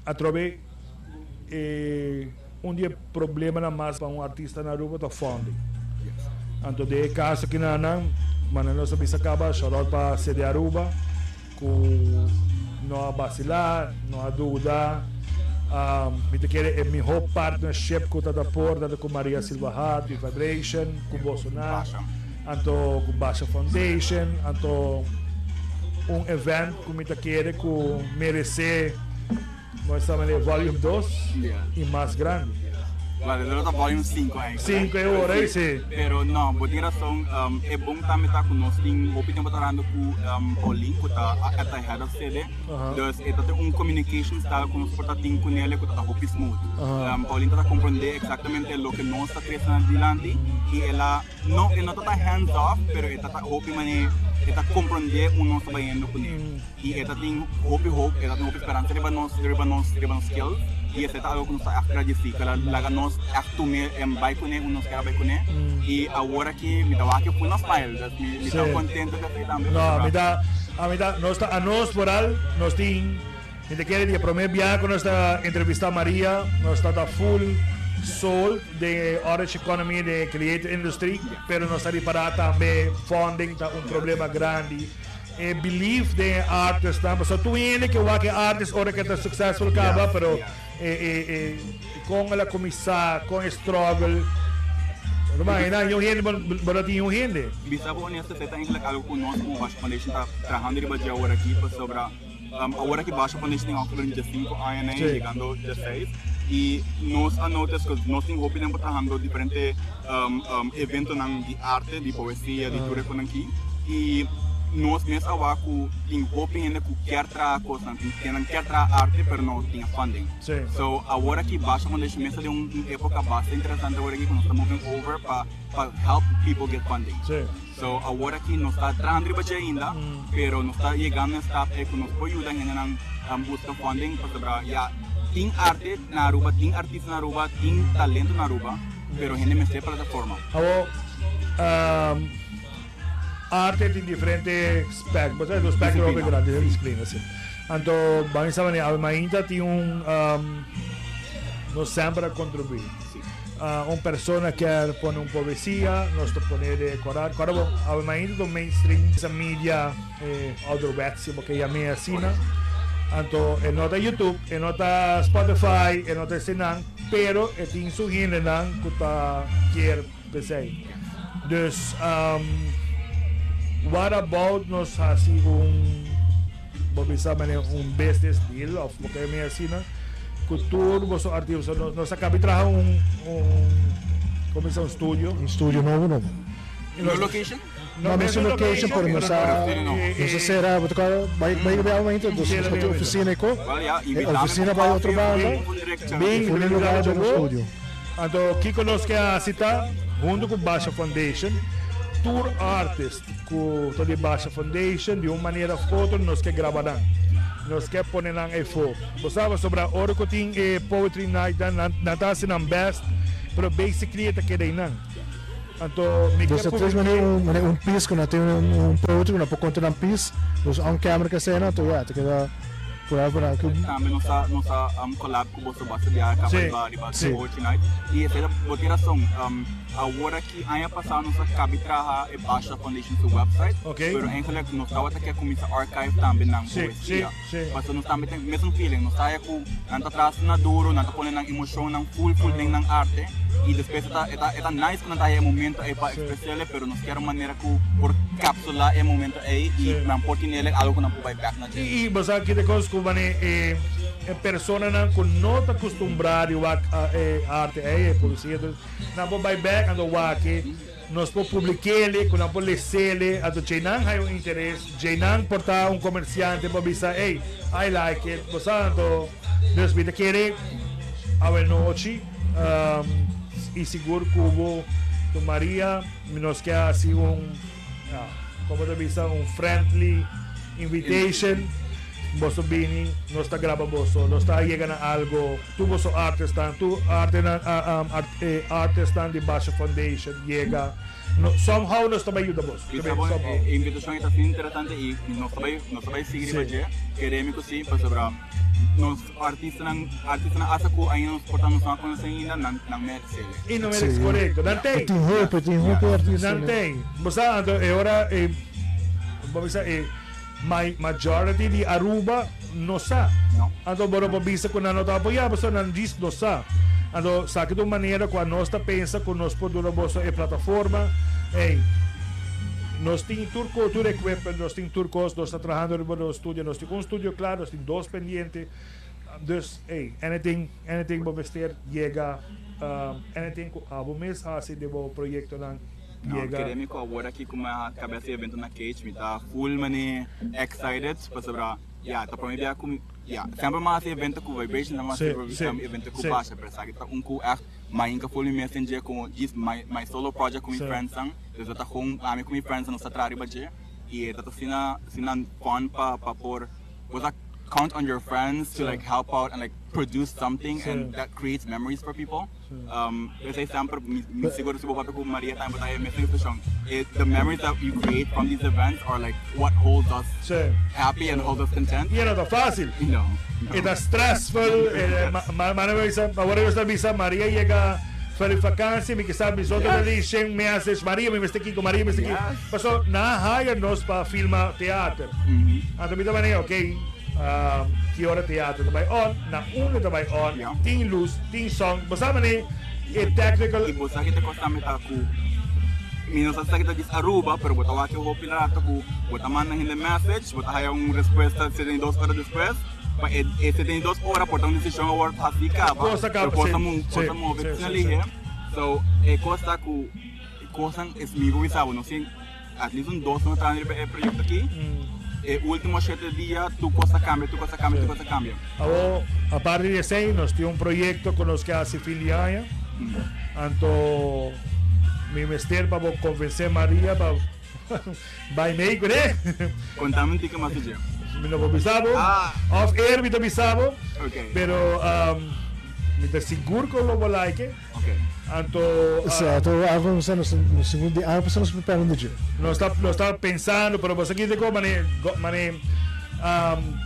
Atrobe e un di e problemanan mas pa un artista na Aruba ta funding. Anto den e caso kinanan, manera nos a bisa caba, shout out pa CD Aruba. Ku no a basilá, no a duda. Mi ta kere e mihó partnership ku ta ta por ta ku Maria Silva Hart di Vibration, ku bosonan, anto ku Basha Foundation, anto un event ku mi ta kere ku meresé. Nos ta mane volume 2 y mas grandi. Well, e ta volume 5 eigenlijk. 5 e ora ei, si. Pero no, bo tin rason. E bon tambe ta ku nos tin hopi tempo trahando ku Paulien, ku ta at the head of CD. Dus e ta tin un communication style ku nos por ta tin kunele ku ta hopi smooth. Paulien ta ta comprende exactamente loke nos ta trese na dilanti y el a, no, e no ta ta hands off, pero e ta ta hopi mane, e ta comprende un nos ta bayendo kune. Y e ta tin hopi hoop, e ta tin hopi speransa riba nos, riba nos, riba nos skills. Y esei ta algo ku nos ta ègt gradisí, ku el a laga nos ègt tum'é en bai kuné unda nos ker a bai kuné. Y awor aki mi ta wak e full na smile, dus mi mi ta kontento ku esei tambe. No, mi ta, a mi ta, nos ta, anos vooral nos tin, mi ta kere di e promé biaha ku nos ta entrevistá Maria, nos ta ta full sold den e Orange Economy, den e creative industry, pero nos ta ripará tambe funding ta un problema grandi. E belief den e artistnan, pasobra tur hende ke wak e artist ora ke ta successful kaba, pero e e e kon el a kuminsá, kon e struggle, ruman einan yon hende bo no tin yon hende. Bisa bo honesto esei ta eigenlijk algo ku nos komo Basha Foundation ta trahando riba dje awor aki pasobra awor aki Basha Foundation tin ongeveer diesinku aña nei yegando diesseis i nos a notice ku nos tin hopi tempu trahando diferente eventonan di arte, di poesia, di tur e konan aki i nos mes a wak ku tin hopi hende ku kier traha kosnan, tin kennan kier traha arte pero no tin e funding. So awor aki Basha Foundation mes ta den un epoka basta interesante awor aki ku nos ta moving over pa pa help people get funding. So awor aki nos ta trahando riba dje ainda pero nos ta yegando na e stap ei ku nos por yuda hendenan buska funding pasobra ya tin arte na Aruba, tin artista na Aruba, tin talento na Aruba. Pero hende mester plataforma. Awor, arte tin diferente spec, bo sa e spectro hopi grandi, disciplina, si. Anto, ban bisa manera, awe mainta tin un, nos semper a contribui. Un persona kier pone un poesia, nos ta pone den e corant. Corda bo, awe mainta ta un mainstream, esa media ouderwets, si bo ke yam'e asina. Anto, e no ta YouTube, e no ta Spotify, e no ta esenan. Pero e tin su hendenan cu ta kier p'esey. Dus, what about nos haci un, bo bisa manera un business deal of loke mi asina, cu tur boso artista. Nos a cabi traha un, un, como bisa, un studio. Un studio nobo nobo. No location? No, mesun location, pero nos a nos a sera, bo ta kòrda bai bai bai aumento, dus nos a tin oficina ei ko, e oficina bai otro banda, Bin i un lugar den nos studio. Anto kiko nos ke hasi ta, hunto ku Basha Foundation, tur artist ku ta di Basha Foundation di un manera of otro nos ke graba nan. Nos ke pone nan efo. Bo sa pasobra ora ku tin e poetry night nan nan ta hasi nan best, pero basically e ta keda einan. Anto mi ke Dus ta tres manera un manera un piece ku nan tin un un poetry ku nan por konta nan piece, dus on camera ke esena anto ya ta keda por algo nan ku. Tambe nos a nos a collab ku boso basta biaha kaba riba riba poetry night i esei ta bo tin rason awor aki aña pasa nos a kabi traha e Basha Foundation su website pero eigenlijk nos tabata ke kuminsa archive tambe nan poesia pasobra nos tambe tin mesun feeling nos ta haya ku nan ta traha asina duro nan ta pone nan emoshonnan full full den nan arte i despues e ta e ta e ta nice ku nan ta haya e momento ei pa ekspres'e pero nos kier un manera ku por kapsulá e momento ei i nan por tin'e algo ku nan por bai bèk na dje. I bo sa ki ta kos ku manera e e personanan ku no ta kustumbrá di wak e arte ei e poesia nan por bai bèk anto wak e. Nos por publik'ele, ku nan por les'ele, anto djeinan hay un interes, djeinan por ta un komersiante por bisa, ey, I like it, bo sa, anto dus mi ta kere awenochi i sigur ku bo ku Maria nos ke hasi un, ya, komo ta bisa, un friendly invitation, boso bini, nos ta graba boso, nos ta yega na algo. Tur boso artesnan, tur artenan, e artesnan di Basha Foundation yega. No, somehow nos ta bai yuda boso. Mi sa bon, e invitacion ei ta asina interesante i nos ta bai, nos ta bai sigui riba dje. Keremi ku si, pasobra nos artistanan, artistanan asta ku ainda nos por ta nos no a konosé ainda, nan, nan meresé. I nan meresé, korekto. Nan ten. Tin hopi, tin hopi artista. Nan ten. Bo sa, anto e ora e, bo bisa e. Majority di Aruba no sa. Anto bo no por bisa cu nan no ta apoya pasobra nan djis no sa. Anto saki ta un manera cu anos ta pensa cu nos por duna boso e plataforma. Ey, nos tin tur co, tur equipment, nos tin tur cos, nos ta trahando riba nos studio, nos tin un studio cla, nos tin dos pendiente. Dus, ey, anything, anything bo mester yega, anything cu abo mes haci den bo proyectonan. No, kere mi ku awor aki ku mi a kaba hasi evento na Cage mi ta full mane excited pasobra ya ta prome bia ku mi ya semper mi a hasi evento ku Vibration semper mi a hasi evento ku Basha pero esaki ta un ku echt mi a hinka full mi mes den dje ku djis my solo project ku mi friendsnan dus ta gewoon ami ku mi friendsnan nos ta traha riba dje i e ta asina asina fun pa pa por bo sa count on your friends to like help out and like produce something and that creates memories for people. Esei semper mi sigur si bo papia ku Maria tambe bo ta e mes impreshon. The memories that you create from these events are like what holds us happy and holds us content. I e no ta fácil. No. E ta stressful. Awor yo ta bisa Maria yega for di vakantie mi kisa mi so ta di shen message Maria mi mester kiko Maria mi mester kiko. Paso nan a hire nos pa filma teater. Anto mi ta manera okay. Ki ora teatro ta bai on, na unda ta bai on, tin lus, tin son, bo sa manera e technical. I bo sa ki ta kosta mi ta ku mi no sa si ta djis Aruba pero bo ta wak e hopi rato ku bo ta manda hende message bo ta haya un respuesta 72 ora despues pa e 72 ora por ta un desishon a wòrdu hasi kaba pero kos ta move asina lihe so e kos ta ku kosnan es mi por bisa bo no sin. At least un dos luna trahando riba e proyecto aki. E ultimo shete dia tur cos a cambia, tur cos a cambia, tur cos a cambia. Awor, aparte di esei, nos tin un proyecto cu nos ke haci fin di aña. Anto mi mester pa bo convence Maria pa bai mei cu ne. Contami un tiki mas di dje. Mi no por bisa bo. Off air mi ta bisa bo. Pero mi ta sigur cu lo bo like. Anto Sa, anto algo nos nos nos sigur di algo nos preparando dje. Nos ta nos ta pensando, pero boso kite ko mane mane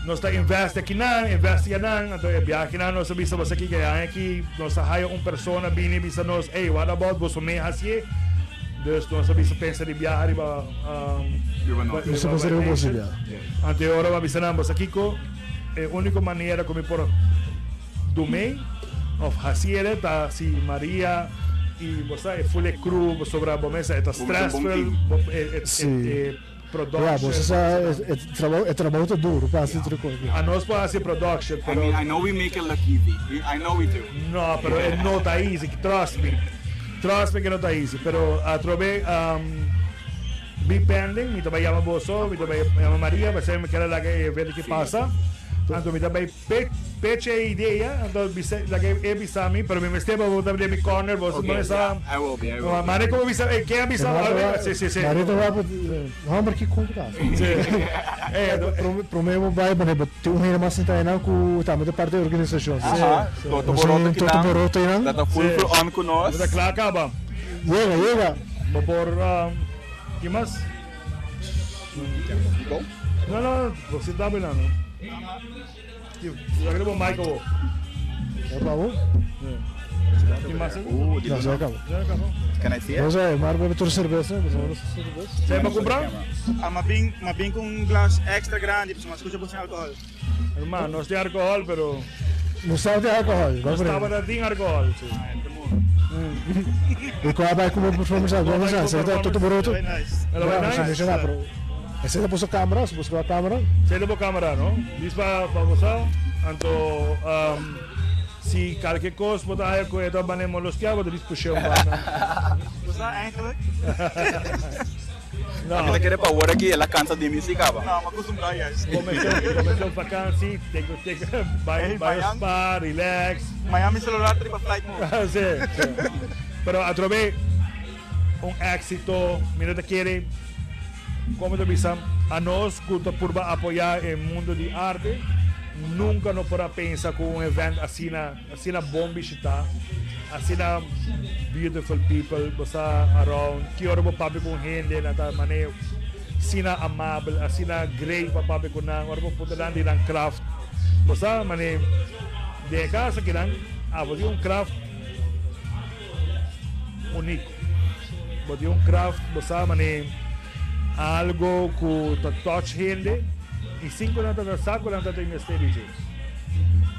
nos ta invest aki nan, invest ya nan, anto e biahe nan nos a bisa boso aki ke aña aki nos a haya un persona bini bisa nos, hey, what about boso me hacié? Dus nos a bisa pensa di biaha riba Riba nos. Nos a pensa riba boso biaha. Anto e ora bo a bisa nan, boso kiko e úniko manera ku mi por Dumey of haciere ta si Maria y bo sa e full e crew pasobra bo mesa e ta stressful e production. Ya bo sa e trabou e trabou ta duro pa haci tur cos. A nos por haci production pero. I mean I know we make it look easy I know we do. No pero e no ta easy trust me. Trust me ku no ta easy, pero atrobe be pending, mi ta bai yama boso, mi ta bai yama Maria, pasobra mi kier a laga e evento aki pasa. Anto mi ta bai pecha e idea, anto bisa laga e bisa mi, pero mi mester pa bo ta den mi corner, boso Okay, no sa. yeah, I will be, I will be. Mane como bisa, eh, ken a bisa algo? Si, si, si. Maria ta wak, homber ki kon ta. Si. Eh, Prome bo bai, mane, tin un hende mas sinta einan ku tambe ta parti di e organisashon. Aha, Toto Boroto Toto kinan. Boroto einan. Ta ta full full on ku nos. Bo ta kla kaba. Yega, yega. Bo por, ki mas? No, no, bo sinta bo einan. Laga bo mic awo. Ya pa bo? Ki mas? No, ya kaba. Ya kaba. Can I see it? Nos a mar bebe tur cerveza, nos a cerveza. Zij pa kumpra? Ah, ma bin, ma bin ku un glas extra grandi, pasobra ma skucha bo sin alkohòl. Herman, nos tin alkohòl, pero. Nos tabata tin alkohòl. Nos tabata tin alkohòl, si. I kua bai ku bo performance a? Bo sa, esei ta Toto Boroto? Very nice. Ela bai Bueno, nice. menciona, pero esei ta boso camera, si boso camera. Esei ta bo camera, no? Dis pa pa bo sa. Anto, si kalke kos bo ta haya ku e ta bane molestia, bo ta dis push'é un banda. Bo sa eigenlijk? No. Mi ta kere pa awor aki el a cansa di mi si caba. No, mi a costumbrá juist. Bo mester un vakantie, take take bai bai spa, relax. Mañan mi celular ta riba flight mode. Si, si. Pero atrobe un éxito, mi no ta kere, como ta bisa, anos cu ta purba apoya e mundo di arte, nunca no por a pensa cu un event asina, asina bon bishita, asina beautiful people bo sa around, ki ora bo papia cu un hende nan ta mane asina amabel, asina great pa papia cu nan, ora bo puntra nan di nan craft, bo sa mane den e caso akinan abo tin un craft unico, bo tin un craft bo sa mane algo cu ta touch hende y sin cu nan ta sa cu nan ta tin mester di dje.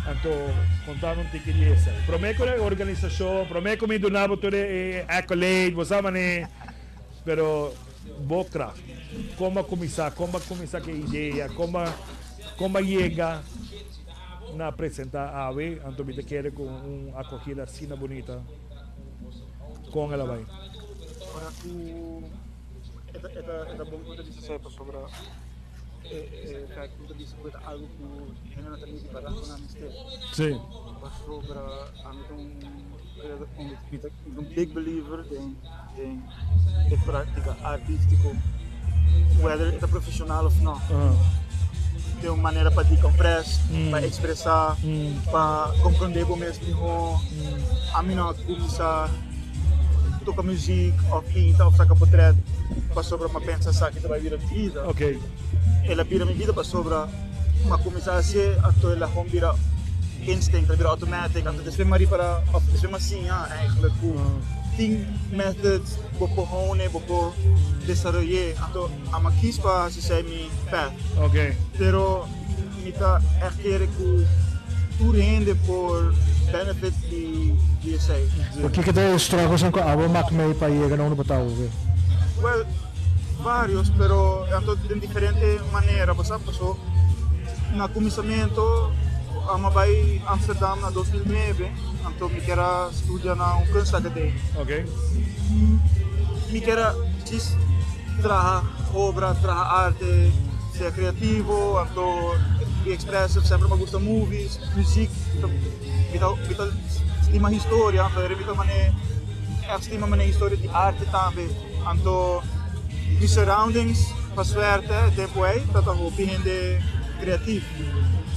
Anto konta mi un tiki di esei. Promé ku e organisashon, promé ku mi duna bo tur e accolade, bo sa manera, pero bo kracht. Kon bo a kuminsá, kon bo a kuminsá ku e idea, kon bo kon bo a yega na presentá awe, anto mi ta kere ku un akogida asina bunita, kon el a bai? Ora ku e ta e ta bon ku ta bisa esei pasobra. E kijk ku ta bisa ku e ta algu ku hende no ta miti pa rasona mester. Sí. Pasobra ami ta un mi ta un big believer den den e práktika artístiko whether e ta profeshonal òf no. Tin un manera pa decompress, pa ekspresá, pa komprondé bo mes mihó. Ami no a kuminsá toka muzik òf pinta òf saka potrèt pasobra mi a pensa esaki ta bai bira mi bida. El a bira mi bida pasobra mi a kuminsá hasié anto el a hon bira instinct, el a bira automatic. Anto despues mi a ripará òf despues mi a siña eigenlijk ku tin methods bo por hone, bo por desaroy'é. Anto ami a kis pa hasi esei mi path. Pero mi ta ègt kere ku tur hende por benefit di di esei. Pero kiko ta e struggles ku abo mak mei pa yega na unda bo ta awe? Well, varios, pero anto den diferente manera, bo sa, paso na kuminsamentu amo a bai Amsterdam na 2009, anto mi kier a studia na un kunstacademie. Mi kier a djis traha obra, traha arte, sea creativo, anto be expressive, semper mi a gusta movies, muziek, mi ta mi ta stima historia, anto mi ta mane echt stima mane historia di arte tambe, anto mi surroundings pa suerte e tempo ey ta hopi hende creativo,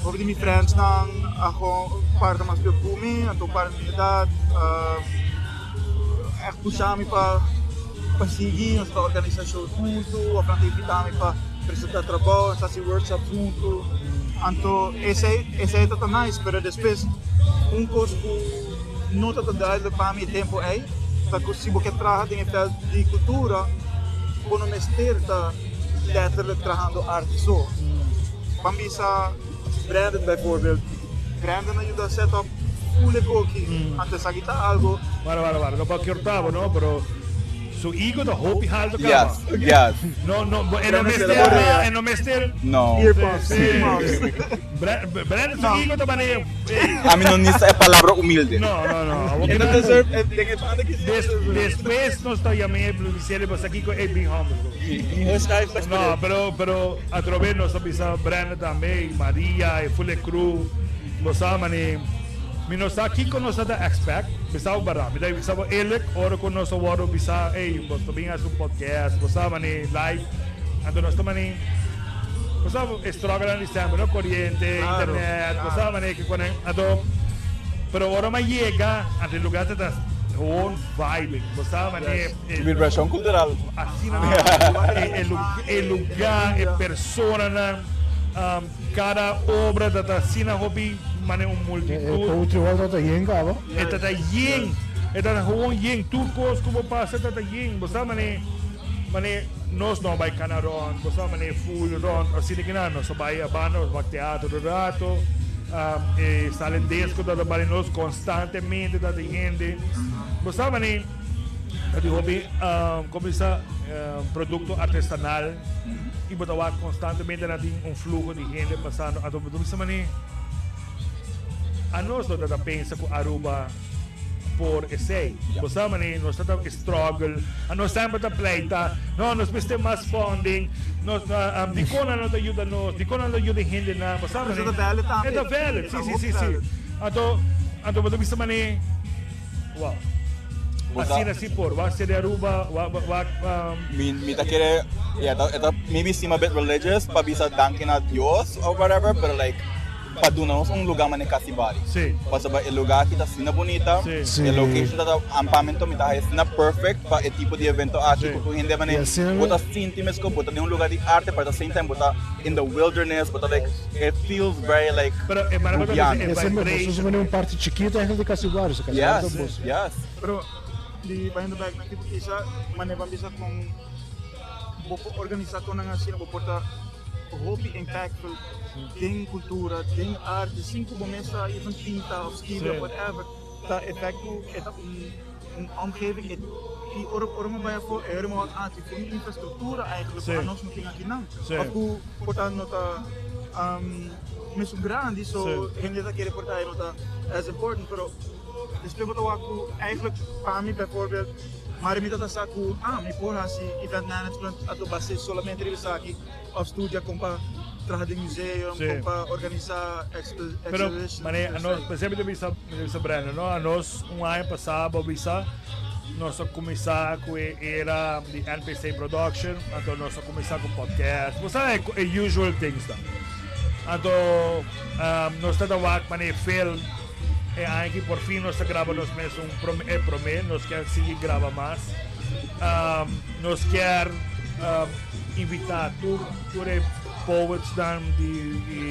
hopi di mi friendsnan a parti mas pior ku mi, anto parti mi edad. Echt pusha mi pa pa sigui, nos ta organisa shows huntu, of nan ta invita mi pa presenta trabou, nos ta hasi workshops huntu. Anto esei esei ta ta nice, pero despues un kos ku no ta ta duidelijk pa mi e tempu ei ta ku si bo ke traha den e veld di kultura bo no mester ta letterlijk trahando arte so. Ban bisa Brandon bijvoorbeeld. Brandon a yuda set up full e koki, anto esaki ta algo. Wara wara wara, no pa kiorta bo no, pero Su ego ta hopi halto caba. Yes, yes. No, no, bo, e no mester, e no mester. No. Earpuffs, earmuffs. Brandon su ego ta mane. Ami no nisa e palabra humilde. No, no, no. E no deserve, e den e banda ki Des, despues nos ta yam'é bis'é bo sa kiko e bin humble. No, pero, pero atrobe nos ta bisa Brandon tambe y Maria y full e crew. Bo sa mane. Mi no sa kiko nos a ta expect, mi sa bo bara. Mi ta bisa bo eerlijk, ora ku nos a wòrdu bisa, ey, bo ta bin hasi un podcast, bo sa mane live, anto nos ta mane, bo sa e strugglenan di semper, no? Koriente, internet, bo sa mane kiko nan, anto, pero ora mi a yega, anto e lugar ta ta gewoon vibing, bo sa mane. Vibracion cultural. Asina e lugar, e personanan. Cada obra ta ta asina hopi mane un multitud. E poetry hall ta ta yen caba. E ta ta yen. E ta ta gewoon yen. Tur cos cu bo pasa ta ta yen. Bo sa mane mane nos no a bay cana rond. Bo sa mane full rond asina ki nan. Nos a bay a banda nos wak teatro un rato. E sala disco ta ta bali nos constantemente ta tin hende. Bo sa mane ta tin hopi como bisa producto artesanal. Y bo ta wak constantemente na tin un flujo di hende pasando. Anto bo ta bisa mane, anos no ta ta pensa cu Aruba por esey. Bo sa mane, nos ta ta struggle, anos semper ta pleita, no, nos mester mas funding, nos, dicon nan no ta yuda nos, dicon nan no ta yuda e hendenan, bo sa mane. Pero ta valid tambe. E ta valid, si, si, si, si. Anto, anto bo ta bisa mane, wow. Asina si por, wak ser di Aruba, wak, wak, um. Mi, mi ta kere, yeah, ta, e ta maybe seem a bit religious pa bisa danki na Dios or whatever, pero like pa duna nos un lugar manera Casibari. Sí. Pasobra e lugar aki ta asina bunita, Sí. Sí. e location ta ta ampamento mi ta haya asina perfect pa e tipo di evento aki Sí. ku tur hende manera Y asina bo ta sinti mesco bo ta den un lugar di arte pero at the same time bo ta in the wilderness, bo ta like it feels very like Pero e manera bo ta bisa Rubiano. e Y asina bo vibration. ta un parti chikito eigenlijk di Casibari, so Casibari ta Yes, bos. yes. Pero di bayendo bek na tipo kisa mane ban bisa kon bo por organisa konan asina bo por ta hopi impactful den kultura, den arte sin ku bo mes ta even pinta of skibi of whatever ta effect ku e ta un un omgeving e i ora ora mi bai afo e ora mi wak ah tin un infrastruktura eigenlijk ku anos no tin akinan of ku por ta no ta mesun grandi so hende ta kere por ta e no ta as important pero Despues bo ta wak ku eigenlijk pa mi bijvoorbeeld mari mi ta ta sa ku ah mi por hasi event management anto bas'é solamente riba esaki of studia kon pa traha den museum Sí. kon pa organisa Pero exhibitions mane anos por ejemplo mi ta bisa mi ta bisa Brenda no anos un aña pasá bo bisa nos a kuminsá ku e era di NPC production anto nos a kuminsá ku podcast bo sa e e usual things nan anto nos ta ta wak mane film. E aña aki por fin nos ta graba nos mes un prome, e prome, nos kier sigui graba mas. Nos kier invita tur tur e poetsnan di di.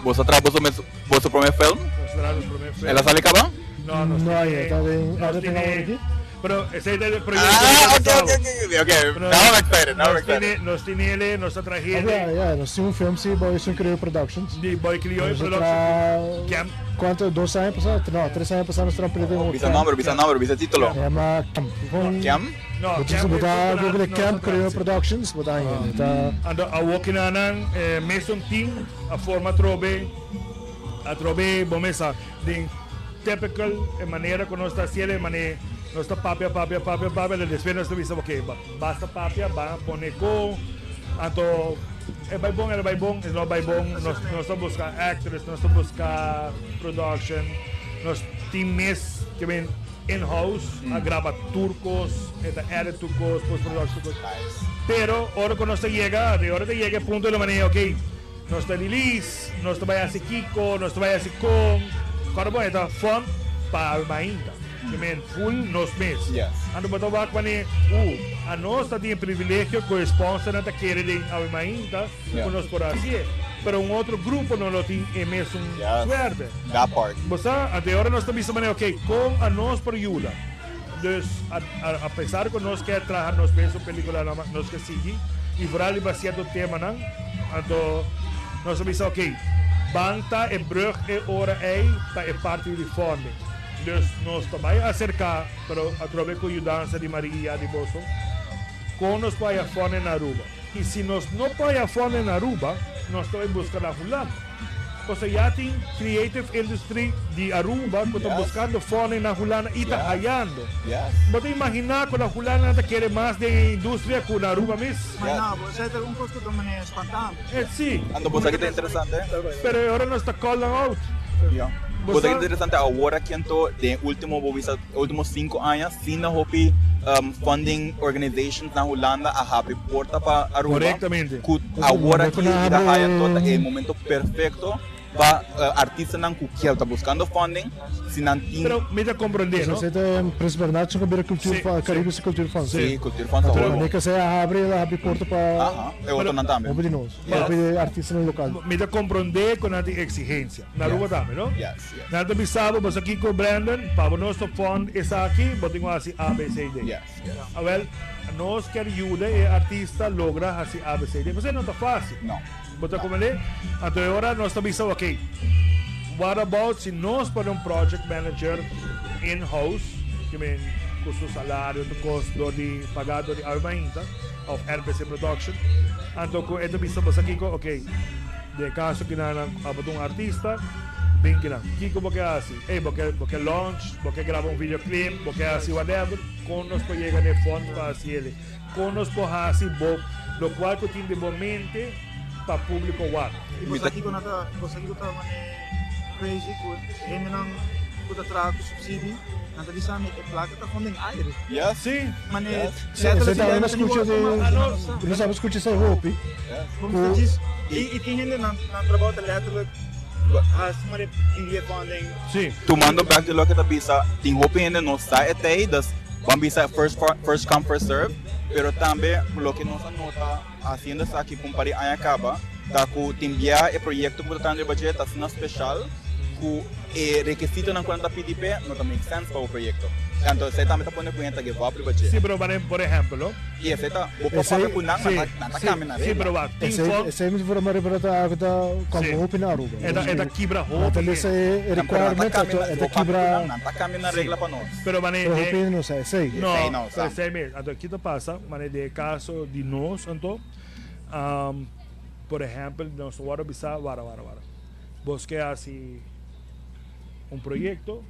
Boso a traha boso mes boso prome film? Nos a traha nos prome film. El a sali caba? No, nos No, tene, ya ta den, nos ahora tene, ten ahora aquí. pero esey ta e proyecto Ah, di ok, Curaçao. ok, ok, ok, Pero now I'm excited, now I'm nos excited. tene, nos tinele, nos ta Ah, trahele. ja, ja, nos tin un film si, Boy Sun Creole Productions. Di Boy Creole Nos a Productions. traha Camp. Cuanto? Dos aña pasá? No, tres aña pasá nos traha un película Bisa Camp. nomber, bisa nomber, bisa título. Se llama Camp. Con- Camp? No, Bo Camp ta es bo ta cultural, Google no, Camp no, Creole sí. Productions, bo ta haña. Ta Anto awokinanan eh, mesun team a forma atrobe, atrobe bo mesa den typical e manera ku nos ta hasiel e mane nos ta papia papia papia papia anto despues nos ta bisa ok basta papia ban a pone kon anto e bai bon e bai bon e no bai bon nos nos ta buska actors nos ta buska production nos tin mes ke men in house a graba tur kos e ta edit tur kos post production tur kos pero ora ku nos ta yega de ora ta yega e punto di manera ok. Nos ta release, nos ta bai hasi kiko, nos ta bai hasi kon. Kòrda bon e ta fun pa alma ainda. Ke men full nos mes. Yes. Anto bo ta wak manera, uh, anos ta tin e privilegio ku e sponsornan ta kere den alma ainda Yeah. ku nos por hasié. Pero un otro grupo no lo tin e mesun Yes. suerte. That part. Bo sa, anto e ora nos ta bisa manera, ok, kon anos por yuda? Dus, a, a, a pesar ku nos ke traha nos mesun pelikula, nos ke sigui i vooral riba sierto temanan, anto nos a bisa, ok, ban ta e brug e ora ei pa e parti di funding. Dus nos ta bai aserká, pero atrobe ku yudansa di Maria, di boso. Kon nos por haya funding na Aruba? I si nos no por haya funding na Aruba, nos ta bai buska na Hulanda. Pasobra ya tin creative industry di Aruba ku ta buskando funding na Hulanda i ta hayando. Bo ta imaginá ku na Hulanda nan ta kere mas den e industria ku na Aruba mes? Ma no, esei ta un kos ku ta manera spantante. Si. Anto bo sa ki ta interesante? Pero e ora nos ta call nan out. Bo sa ki ta interesante? Awor aki anto den e ultimo, bo bisa, e ultimo sinku aña, Asina hopi funding organizations na Hulanda a habri porta pa Aruba Correctamente. cu awor aki y ta haya tot e momento perfecto pa artistanan cu kier ta buscando funding si nan tin. Pero mi ta comprende, no? Esei ta Prins Bernhard su kabira Cultuur Fund, Caribische Cultuur Fund. Sí, Cultuur Fund ta hopi. Anto esei a habri, el a habri porta pa. Aha, e otronan tambe. Hopi di nos, hopi di artistanan local. Mi ta comprende cu nan tin exigencia. Na Aruba tambe, no? Yes, yes. Nan ta bisa bo, bo sa kiko Brandon, pa bo nos ta fund esaki, bo tin ku hasi A, B, C, D. Yes, yes. Awel, nos kier yuda e artista logra hasi A, B, C, D. Pasobra no ta fácil. No. Bo ta komprendé? Anto e ora nos ta bisa, ok, what about si nos pone un project manager in-house, ke men ku su salario tur kos dor di pagá dor di Awe Mainta òf RPC Production, anto ku e ta bisa bo sa kiko, ok, Den kaso ki nan a bota un artista, bin ki nan. Kiko bo ke hasi? Ey, bo ke bo ke launch, bo ke graba un videoclip, bo ke hasi whatever, kon nos por yega na e fond pa hasi ele? Kon nos por hasi bo lokual ku tin den bo mente pa publiko wak? I bo sa kiko nan ta, bo sa kiko ta mane crazy ku hendenan ku ta traha ku subsidi, nan ta bisa mi e plaka ta kon den aire. Yes. Si. Mane Yes. Esei ta letterlijk nos skucha di, nos a skucha esei hopi. Ku I tin hende nan nan trabou ta letterlijk hasi mane pidi e funding. Si. Tumando back di loke ta bisa, tin hopi hende no sa e tei, dus ban bisa first first come first serve, pero tambe loke nos a nota haciendo esaki pa un par di aña caba ta cu tin bia e proyecto cu bo ta trahando riba dje ta asina special cu e rekisitonan cu nan ta pidi p'e no ta make sense pa bo proyecto. Anto esei tambe ta pone cu hende ta give up riba dje. Si, pero por ehempel, no? I esei ta, bo por papia ku nan, nan ta, nan ta kambia nan regla. Pero wak, tin fo. Esei mi forma riba ta algo ta kòmpo hopi na Aruba. E ta, e ta kibra hopi. Nan ta lesa e requirement, e ta kibra. Nan ta kambia nan regla pa nos. Pero mane. Pero hopi hende no sa esei. No, pero esei mes. Anto ki ta pasa, mane den e kaso di nos anto, por ehèmpel nos ta wòrdu bisa, wara, wara, wara. Bos ke hasi un proyekto,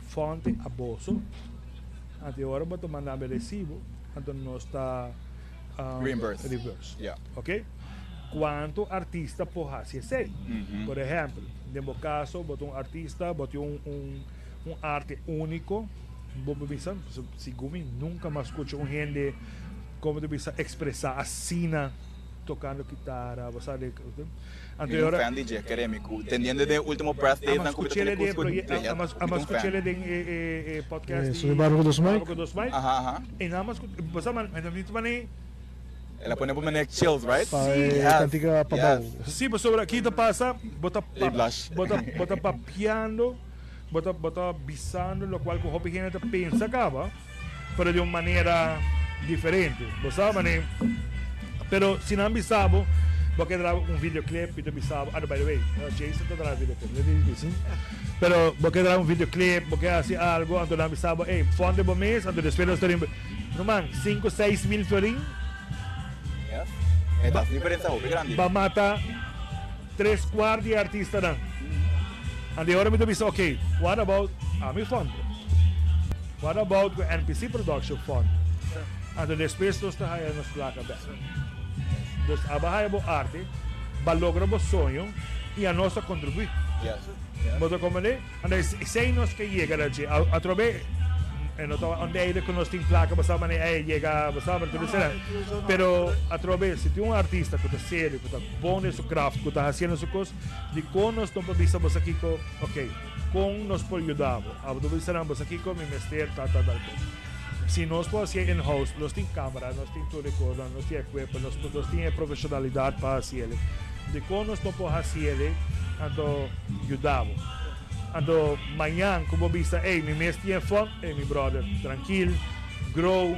fonte a boso. Anto e ora bo ta manda mi recibo, anto nos ta Reimburse. reverse. Yeah. Ok? Cuanto artista por haci esey? Por ehempel, den bo caso, bo ta un artista, bo tin un, un, un arte unico, bo por bisa, segun mi, nunca mi a scucha un hende, como ta bisa, expresa asina tocando kitara, bo sa de. Anto e ora. Mi un fan di dje, kere mi ku tendiendo den ultimo press days nan ku mi ta tene ku skucha. Ama skuchele den e podcast di Barba ku Dos Mic. Barba ku Dos Mic. Aha aha. E nan ama skucha, bo sa man, mi ta mane. El a pone bo mane chills, right? Pa e kantika pa bou. Si, pasobra ki ta pasa, bo ta bo ta bo ta papiando, bo ta bo ta bisando lokual ku hopi hende ta pensa kaba, pero di un manera diferente. Bo sa mane, pero si nan bisa bo, bo ke traha un videoclip, mi ta bisa bo, ah no, by the way, Jason ta traha videoclip, no ta difícil, pero bo ke traha un videoclip, bo ke hasi algo, anto nan bisa bo, ey, fonde bo mes, anto despues nos ta rin, ruman, sinku, seis mil florin, Yes, e ta diferencia hopi grandi. Ba mata tres kuart di e artistanan. Anto e ora mi ta bisa, ok, what about ami fonde? What about ku NPC Production Fund? Anto despues nos ta haya nos plaka bek. Dus aba haya bo arte, ba logra bo soño i anos ta kontribuí. Bo ta komprendé? Anto esei nos ke yega na dje. Atrobe e no ta ondeide ku nos tin plaka bo sa manera e yega bo sa manera tur esei. Pero atrobe si tin un artista ku ta serio, ku ta bon den su kraft, ku ta hasiendo su kos, dikon nos no por bisa bo sa kiko, ok. Kon nos por yuda bo? Abo ta bisa nan, Bo sa kiko mi mester tal tal tal kos. Si nos por hasié in house, nos tin camera, nos tin tur e kosnan, nos tin equipment, nos nos tin e profesionalidad pa hasiel. Dikon nos no por hasiel anto yuda bo? Anto mañan ku bo bisa, ey, mi mes tin e fond, ey mi brother, trankil, grow,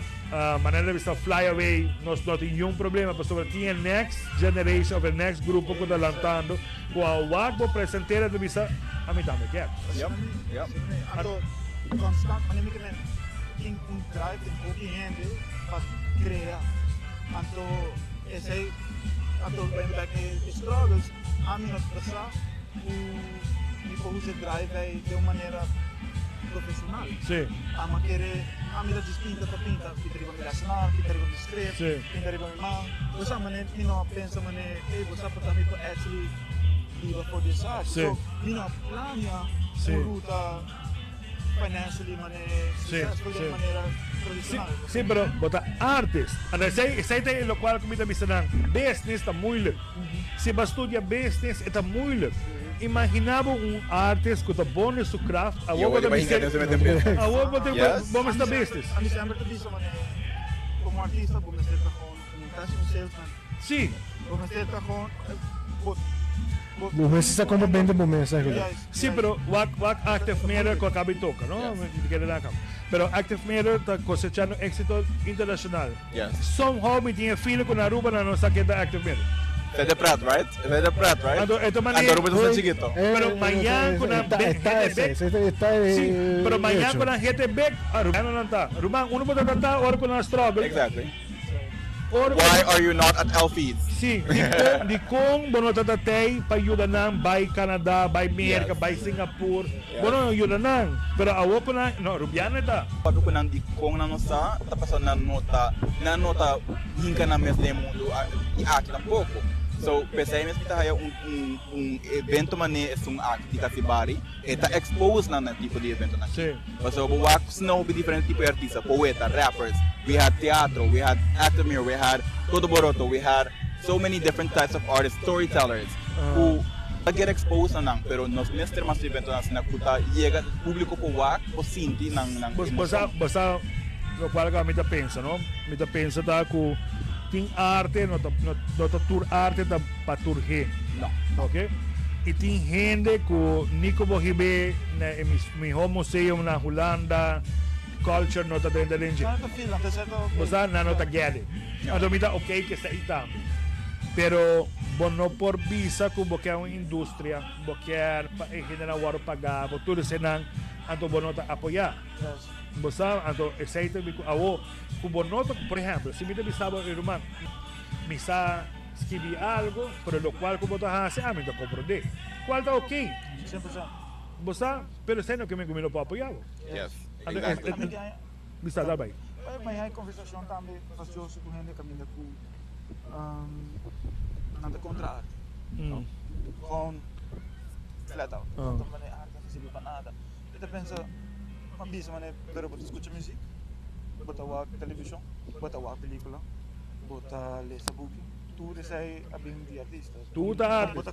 manera ta bisa fly away, nos no tin niun problema pasobra tin e next generation of e next grupo ku ta lantando. Ku a wak bo presentera ta bisa, Ami tambe kier. Yep, yep. Anto constant, manera mi ke men tin un drive den hopi hende pa krea. Anto esei anto bayendo bek na e struggles ami no ta sa ku mi por usa e drive ei den un manera profesional. Sí. Ami a kere ami ta djis pinta ta pinta, pinta riba mi lesenaar, pinta riba mi script, Sí. pinta riba mi man. Bo sa mane mi no a pensa mane ey bo sa por ta mi por actually biba for di esaki. Sí. So mi no a plania Sí. un ruta financially mane successful den manera tradicional. Sí, pero bo ta artist. Anto esei, esei ta e locual cu mi ta bisa nan, business ta moeilijk. Si bo a studia business e ta moeilijk. Imagina bo un artist cu ta bon den su craft, awor bo ta bisa, awor bo ta, bo mester ta business. Ami semper ta bisa mane como artista bo mester ta gewoon un casi un salesman. Sí. Bo mester ta gewoon bo, bo. Bo mester sa como bende bo mes eigenlijk. Sí, pero wak wak Active Mirror cu a caba di toca, no? Mi kere nan caba. Pero Active Mirror ta cosechando éxito internacional. Somehow mi tin e feeling cu na Aruba nan no sa ken ta Active Mirror. Zij de pret, right? Zij de pret, right? Anto e ta mane. Anto Aruba ta so chikito. Pero mañan cu nan hete bek. Sí, pero mañan cu nan hete bek, Arubiano nan ta. Ruman, uno por ta tratá ora cu nan struggle. Exactly. Ora cu Why are you not at Elfie's? Sí, dikon, dikon bo no ta ta tei pa yuda nan bai Canada, bai Merca, bai Singapur? Bo no yuda nan, pero awor ku nan, no, Rubiano e ta. Papia ku nan dikon nan no sa, ta pasobra nan no ta, nan no ta hinka nan mes den e mundu di aki tampoko. So, p'esei mes mi ta haya un, un, un evento manera esun aki di Casibari, e ta expose nan na tipo di eventonan aki. Pasobra bo wak snow bi diferente tipo di artista, poeta, rappers, we had teatro, we had actomir, we had todo boroto, we had so many different types of artists, storytellers ku ta get expose na nan, pero nos mester mas eventonan asina ku ta yega publico por wak, por sinti nan nan Bo sa, emocion. bo sa locual ku ami ta pensa, no? Mi ta pensa ta ku tin arte, no ta no no ta tur arte ta pa tur hende. No. Ok? I tin hende ku ni ku bo hib'é na e mihó museum na Hulanda, culture no ta drenta den dje. Bo sa, nan no ta get it. Anto mi ta ok ku esei tambe. Pero bo no por bisa ku bo ke un industria, bo kier pa e hendenan wòrdu pagá, bo tur eseinan, anto bo no ta apoyá. Bo sa, anto esei ta mi ku awo ku bo no ta, por ehèmpel, si mi ta bisa bo, ruman, mi sa. Skibi algo, pero locual cu bo ta haci ami ta comprende. Cual ta ok. Bo sa, pero esey no ke men cu mi lo por apoya bo. Yes, Anto, exactly. Bisa ta bay. Mañana e conversacion tambe fastioso cu hende caminda cu nan ta contra arte. Gewoon flat out. Nan ta mane arte no ta sirbi pa nada. Mi ta pensa, mi a bisa mane, pero bo ta scucha muziek, bo ta wak television, bo ta wak pelicula. Bo ta lesa buki. Tur esei a bin di artista. Tur ta arte. Bo ta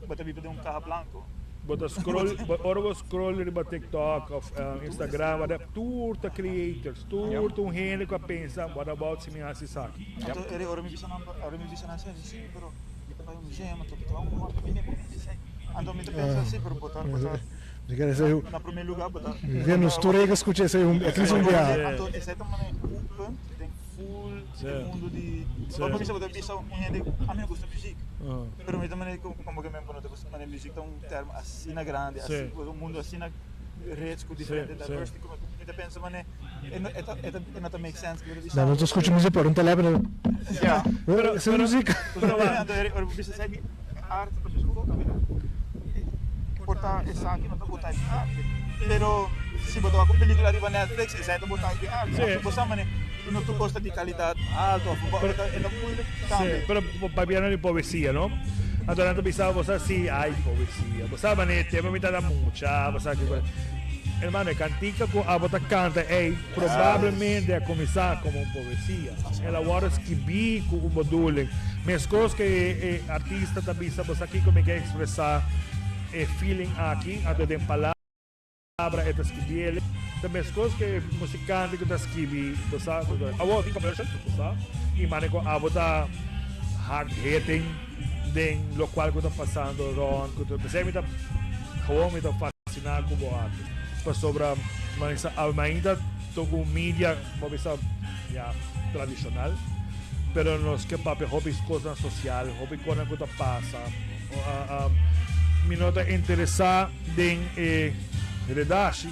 bo ta biba den un kaha blanko. Bo ta scroll, ora bo scroll riba TikTok of Instagram, whatever, tur ta creators, tur ta un hende ku a pensa, what about si mi hasi esaki? Anto eri ora mi bisa nan, ora mi bisa nan esei, si pero mi ta bai un museo, mi ta bai un hopi mi mi bisa esei. Anto mi ta pensa si pero bo ta bo ta na prome luga bo ta. Nos tur a skucha esei at least un biaha. Anto esei ta mane un punt den. Full e mundo di Ora mi ta bisa un hende ami no gusta muziek pero mi ta manera como que bo no ta gusta manera muziek ta un term asina grandi asi un mundo asina rich cu diferente diversity como mi ta pensa manera e no ta make sense cu bo ta bisa. No ta scucha muziek por un telefono pero muziek. Ora bo bisa esaki arte pa mi por ta esaki no ta bo type di arte pero si bo ta wak un pelicula riba Netflix esaki ta bo type di arte bo sa manera No tur cos ta di calidad alto of bo ta e ta moeilijk tambe. Sí, pero papiando di poesia, no? Anto nan ta bisa bo sa si, ay poesia, bo sa manera e tempo mi tabata mucha, bo sa kico. Hermano, e cantica cu abo ta canta ey probablemente a cuminsa como un poesia. El a worde skibi cu un bedoeling. Mescos cu e artista ta bisa bo sa kico mi ke expresa e feeling aki, anto den palabra. Palabra e ta skibi el ta meskos ke e musikante ku ta skibi bo sa awor tin commercial bo sa i mane ku abo ta hard hitting den lokual ku ta pasando rond ku ta p'esei mi ta gewoon mi ta fasina ku bo arte pasobra mane sa ainda ta un media bo bisa ya tradishonal pero nos ke papia hopi kosnan sosial hopi kosnan ku ta pasa mi no ta interesa. Den e redashi,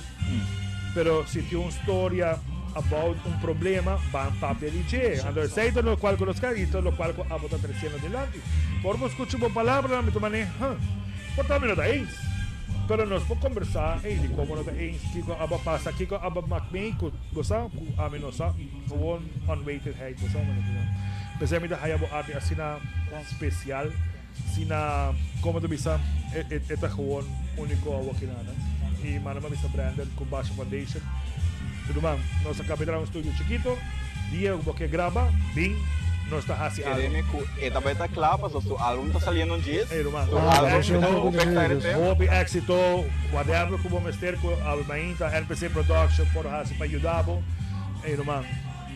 pero si tin un storia about un problema, ban papia di dje. Anto esei ta lokual ku nos kere i ta lokual ku abo ta tresiendo dilanti. Por bo skucha bo palabranan mi ta manera, huh, por ta mi no ta eens. Pero nos por kombersá, ey, dikon bo no ta eens, kiko abo a pasa, kiko abo a mak mei ku bo sa ku ami no sa, gewoon onwetendheid, bo sa manera ku ta. P'esei mi ta haya bo arte asina spesial, asina, komo ta bisa, e ta gewoon úniko awokinana. I manda mi a bisa Brandon ku Basha Foundation, Ruman, nos a kaba di traha un studio chikito, dia ku bo ke graba, bin, nos ta hasi algu. Kereme ku e ta bai ta kla pasobra su album ta saliendo djis. Ey ruman, Su album mi ta hopi excited p'e. Hopi éxito, whatever ku bo mester ku Awe Mainta, NPC Production por hasi pa yuda bo. Ey ruman,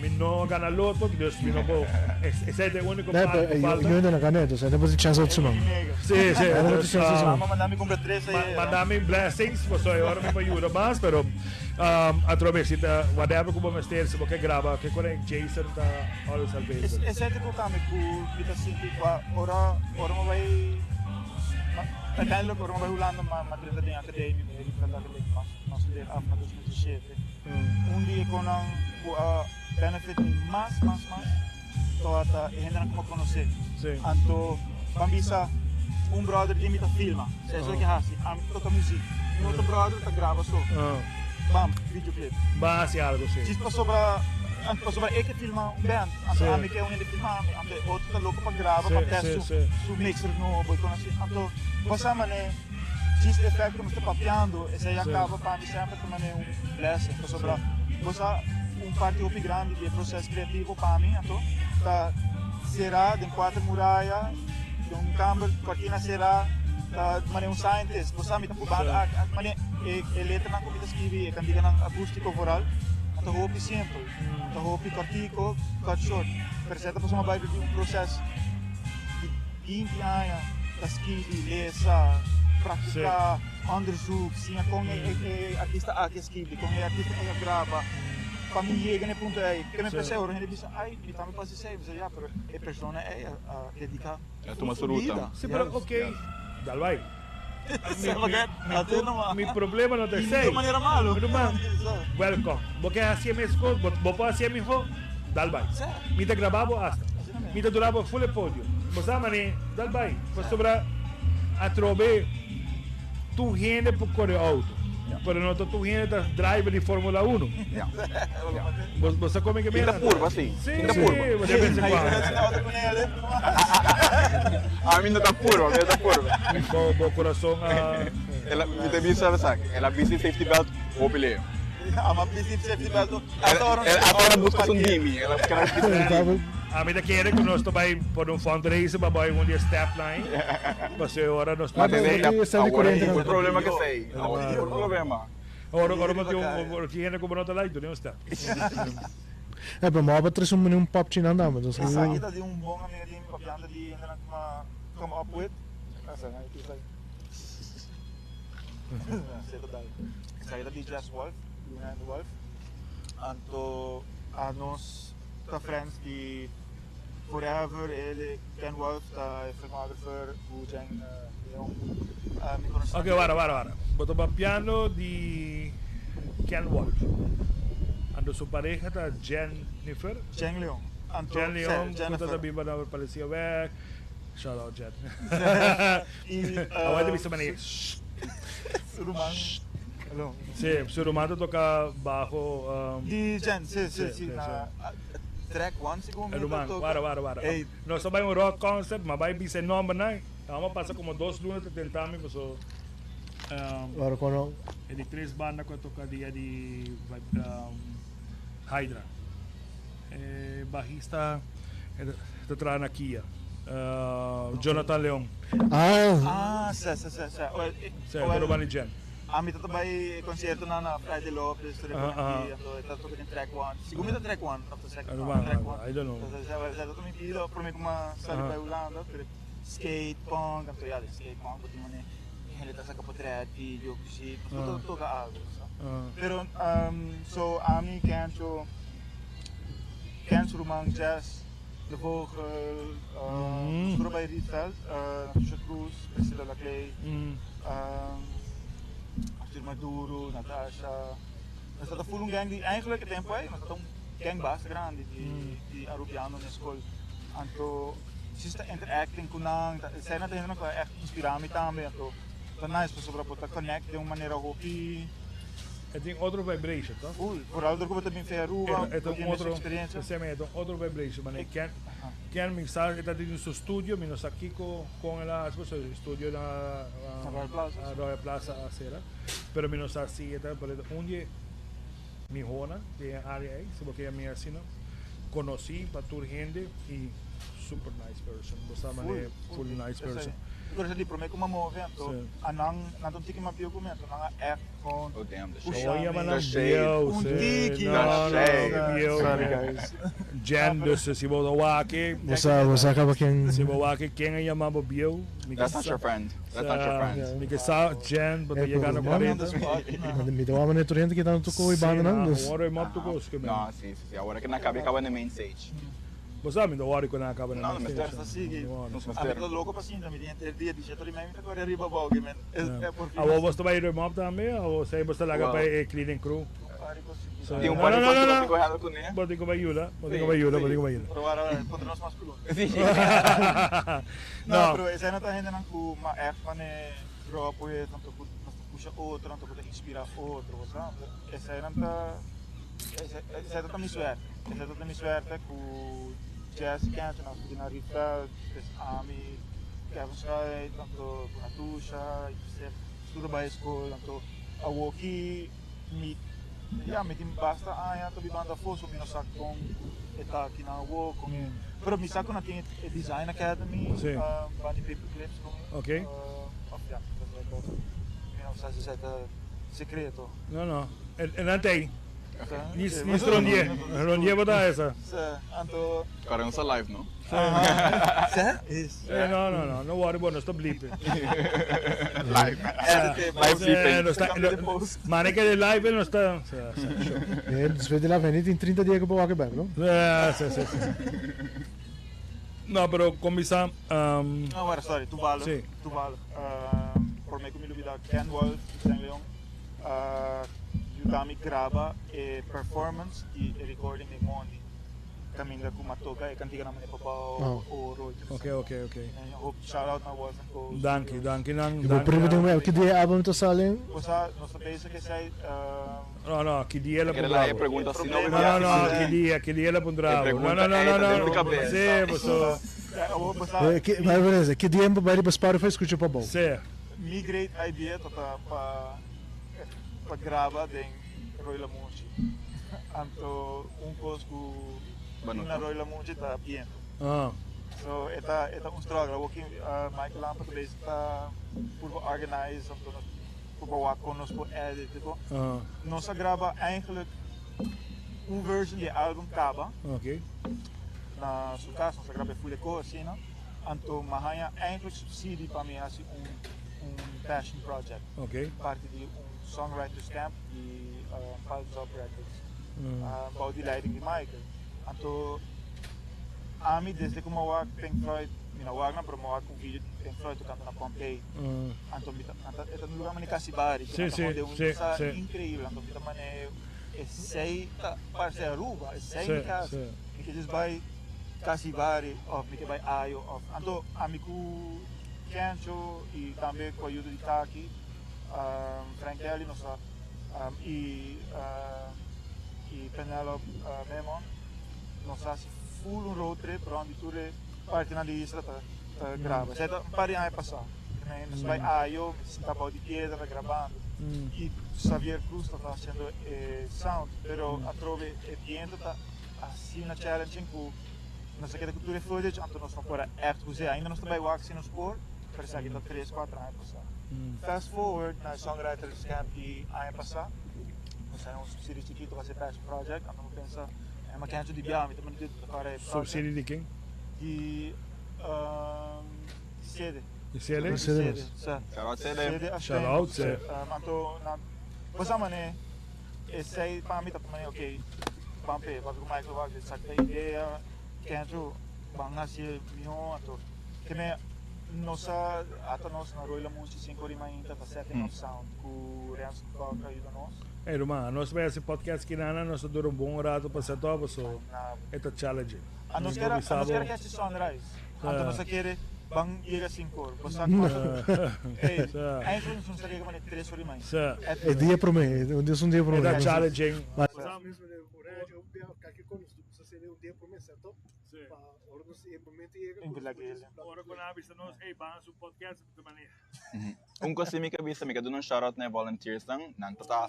mi no a gana loto, dus mi no por, esei ta e úniko parte ku falta. Yo no a gana, dus no por tin chance otro siman. Sí, sí. No por tin chance otro siman. Manda mi kumpra tres ayer. Manda mi blessings, pasobra e ora mi por yuda mas, pero atrobe si ta whatever ku bo mester, si bo ke graba, ke kore Jason ta always available. Esei ta ku tambe ku mi ta sinti ku ora ora mi bai uiteindelijk ora mi bai Hulanda mi a drenta den academie, mi a drenta academie mas studeer af na 2017. Un di e konan ku a benefit mi mas mas mas tabata e hendenan ku mi a konosé. Anto ban bisa un brother di mi ta filma, sa esei ke hasi, ami ta toka muzik, un otro brother ta graba so, bam, videoclip. Ban hasi algu si. Djis pasobra, pasobra e ke filma un band, anto ami ke un hende filma mi, anto e otro ta loko pa graba pa test su mixer nobo i kon asi. Anto bo sa manera djis e fèkt ku nos ta papiando esei a kaba pa mi semper ta manera un blessing pasobra bo sa un parti hopi grandi di e proces creativo pa mi anto ta será den kuater muraya den un kamber kortina será ta manera un scientist bo sa mi ta pubando aki aki manera e e letranan ku mi ta skibi e kantikanan akústiko vooral ta hopi simpel ta hopi kòrtiko cut short pero esei ta pasobra mi a bai bibi un proces di 20 aña ta skibi, lesa, praktiká, onderzoek, siña kon e artista aki a skibi, kon e artista ei a graba, pa mi yega na e punto ei. Ke mi pens'é ora hende bisa, ai, mi tambe pasa esei, mi bisa, ya, pero e persona ei a dediká su bida. Sí, pero ok, dal bai. Mi problema no ta esei. Ruman, welcome. Bo ke hasi e mes kos, bo por hasi e mihó, dal bai. Mi ta graba bo asta. Mi ta dura bo ful e podio. Bo sa manera, dal bai. Pasobra atrobe tur hende por kore outo, pero no ta tur hende ta driver di Formula Uno. Bo sa come ke mera? Tin ta purba si. Tin ta purba. De bes en cuando. Ami no ta purba, mi no ta purba. Bo corazon a. Mi ta bisa esaki, el a bisti safety belt hopi leu. Ama bisti safety belt. El a busca su dimi. El a busca su dimi. Ami ta kere ku nos ta bai por un fundraiser pa bai un di e step line. Pasobra ora nos ta. Awor problema ke esei. Awor problema. Ora ora bo tin un tin hende ku bo no ta like, duna un step. Eh, pero mo a trese un un pop chinan tambe, dus. Esaki ta di un bon amigo di mi papiando di hendenan ku a come up with. Esaki ta di Jess Wolf, Luna and Wolf. Anto anos ta friends di forever, el Ken Wolf ta e filmographer ku Jen Leon. Mi konosé. Ok, wara, wara, wara. Bo ta papiando di Ken Wolf. Anto su pareha ta Jennifer? Jen Leon. Anto, Jen Leon, sí, ku ta Jennifer. biba na Palesia Weg. Shout out, Jen. I, Awor ta bisa manera, su ruman. Hello. Sí, su ruman ta toka baho. Di Jen, sí, sí, Sí, sí. sí, Na track one segun mi ta Ruman, toka. wara, wara, wara. Ey. Nos ta bai un rock concert, ma bai bisa e nombernan. Amo a pasa como dos luna ta tenta mi paso Ora kono. E di tres banda ku a toka dia di Hydra. E bajista ta traha na Kia. Jonathan Leon. Ah. Ah, sa, sa, sa, sa. Sa, e ta ruman di Jen. Ami ta bai e conciertonan na Friday Lopez, ta riba na Kia, anto e ta toka den track one. Segun mi ta track one, of ta second one, track one. I don't know. Sa ta mi pida prome ku mi a sali bai Hulanda, pero skate punk, anto ya, skate punk bo tin mane hende ta saka potret, video, muziek, nos tur ta toka algo, sa. Pero, so ami, Kencho, Kencho ruman Jess, De Vogel, nos tur a bai Rietveld, Natasha Cruz, Priscilla Laclay, Arthur Maduro, Natasha. Nos ta full un gang di, eigenlijk e tempo ei, nos ta un gang basta grandi di, di Arubiano na school. Anto, si ta interacting cu nan, ta, esei nan ta hende cu a echt inspira mi tambe, anto ta nice pasobra bo ta connect den un manera hopi. E tin otro vibration, toch? Full, vooral door cu bo ta bin fe Aruba, E ta bo un tin mes otro, experiencia. esei mi, e ta un otro vibration, mane Ken, Ken mi sa e ta tin su studio, mi no sa kico con el a haci, pasobra su studio na, Na Royal Plaza. na Royal Plaza a cera. Pero mi no sa si e ta por e un di e mihonan den e area ei, si bo ke yam'é asina, konosí pa tur hende i super nice person. Bo sa manera Full, full nice person. Mi kore sa di promé ku mi a move anto a nan nan ta un tiki mas bieu ku mi anto nan a ègt kon Oh damn, the pusha shade. Awor yama mi. nan The shade. bieu, Un sí. tiki. No, The no, shade. bieu. Sorry guys. Jen, dus si bo ta wak e, Bo sa, bo sa kaba ken. si bo wak e ken a yama bo bieu, mi ke That's not sa. your friend. That's not your friend. Mi ke sa Jen, bo ta Eh, yega na pero 40. Mi ta wak manera tur hende kita no tocó e Sí, banda nan, no, dus. awor e mop tocó, sí, man. No, sí, sí, sí. Awor ke nan a kaba na main stage. Bo sa mi ta worry ku nan a kaba na No, main no stage. mester. Ta sigui. No worry. Nos A mi mester. ta loko pa sinta, mi tin henter dia, di shete ora i mei mi ta kore ariba abou, ke men e por fin. Awor bo ta bai remop tambe o sei bo ta laga pa e cleaning crew? Tin un par di kos ku nos tin ku handle kuné. Bo tin ku bai yuda, bo tin ku bai yuda, bo tin ku bai yuda. Pero wara kontra nos mas pregunta. Sí. No, No. pero esei no ta hendenan ku mas ègt manera grow up with, tanto ku nos ta pusha otro, tanto ku ta inspira otro, bo sa. Eseinan ta, esei ta ta mi suerte. Esei ta ta mi suerte ku Jesse Kencho, nos ku na Rietveld, pues ami, Kevin Schuit, tanto ku Natusha, Yusef, tur a bai skol, anto awoki Mi, ya, mi tin basta aña ta bibando afó, so mi no sa kon e ta aki nan awor, kon e. Pero mi sa ku nan tin e Design Academy, Sí. banda di paperclips kon. Ok. Of ya, mi no sa si esei ta sekreto. No, no, e nan ta ei. Ni ni strondié, rondié bo ta esa. Sí, anto. Kòrda nos ta live, no? Sí? Sí, no, no, no, no worry bo, nos ta blipe. Live. Live blipping. Nos ta, mane ke de live nos ta, sí, sí, sure. Eh, despues di live ni tin 30 dia ku bo wak bek, no? Sí, sí, sí. No, pero kuminsá, um. No, wara, sorry, Tuvalu. Sí. Tuvalu. Promé ku mi lubidá Ken Wolf di San Leon a yuda mi graba e performance di e recording di Mondi. Caminda cu m'a toca e cantiganan manera Papao, Oro y Ok, ok, ok. Hoop shout out na Wolf and Co. Danki, danki nan. Y bo prima tin un ki dia e album ta sali? Bo sa, nos ta bezig esey. No, no, ki dia el a Kere puntra la e bo? pregunta si no No, no, no, ki dia, ki dia el a puntra E bo? No, pregunta no, no, ey no, ta no. den mi cabeza. Sí, paso. Bo sa. Ki, bai por ki dia bo bai riba Spotify scucha Pabou? Sí. Mi great idea ta ta pa pa graba den Roy Lamuchi. Anto un kos ku tin na Roy Lamuchi ta biento. So e ta e ta un struggle. Awor ki Michael Lampe ta bezig ta purba organize anto nos purba wak kon nos por edit i kon. Nos a graba eigenlijk un version di e album kaba na su kas. Nos a graba e full e kos asina. Anto mi a haña eigenlijk subsidie pa mi hasi un un passion project. Parti di un songwriters camp di Palms Up Records bou di leiding di Michael. Anto ami desde ku mi a wak Pink Floyd, mi no wak nan pero mi a wak un video di Pink Floyd tokando na Pompeii. Anto mi ta e ta un lugar manera Casibari ku nan ta hode un cosa increibel. Anto mi ta manera esei ta parse Aruba, esei mi kas. Mi ke djis bai Casibari of mi ke bai Ayo of anto ami ku Kencho i tambe ku ayuda di Taki. Frank Kelly nos a y y Penelope Memon nos a haci full un road trip rond di tur e partinan di isla ta ta graba. Esei ta un par di aña pasa. Nos bai Ayo, mi ta sinta bao di piedra ta grabando y Xavier Cruz ta haciendo e sound pero atrobe e biento ta asina challenging cu nos a keda cu tur e footage anto nos no por a echt us'e. Ainda nos ta bai wak si nos por pero esaki ta tres cuatro aña pasa. Fast forward na e Songwriters Camp di aña pasá, nos haña un subsidio chikitu pa hasi e passion project, anto mi pensa, e ma kencho di biaha, mi ta manda di kore e project. Subsidio di ken? Di sede. Di sede? Di sede, sa. Shout out sede. Sede a Shout out sede. Anto nan, bo sa manera esei pa mi ta manera ok, ban p'e, papia ku Michael wak, esaki ta idea, kencho ban hasi e mihó, anto ke me. Nos a ata nos na Roy Lamunchi 5 or di mainta pa setting up sound ku Renzo Kok a yuda nos. Ey ruman, anos bai hasi podcast kinana nos ta dura un bon rato pa set up so e ta challenging. Anos kier anos kier catch sunrise anto nos a kere ban yega 5 or bo sa cuanto ey eigenlijk nos a yega manera 3 or di mainta. E dia prome, un dia prome. E ta challenging. Ora ku nan a bisa nos, ey, ban haci un podcast, mi ta manera. Un cos si mi ke bisa, mi ke duna un shout out na e volunteersnan. Nan ta ta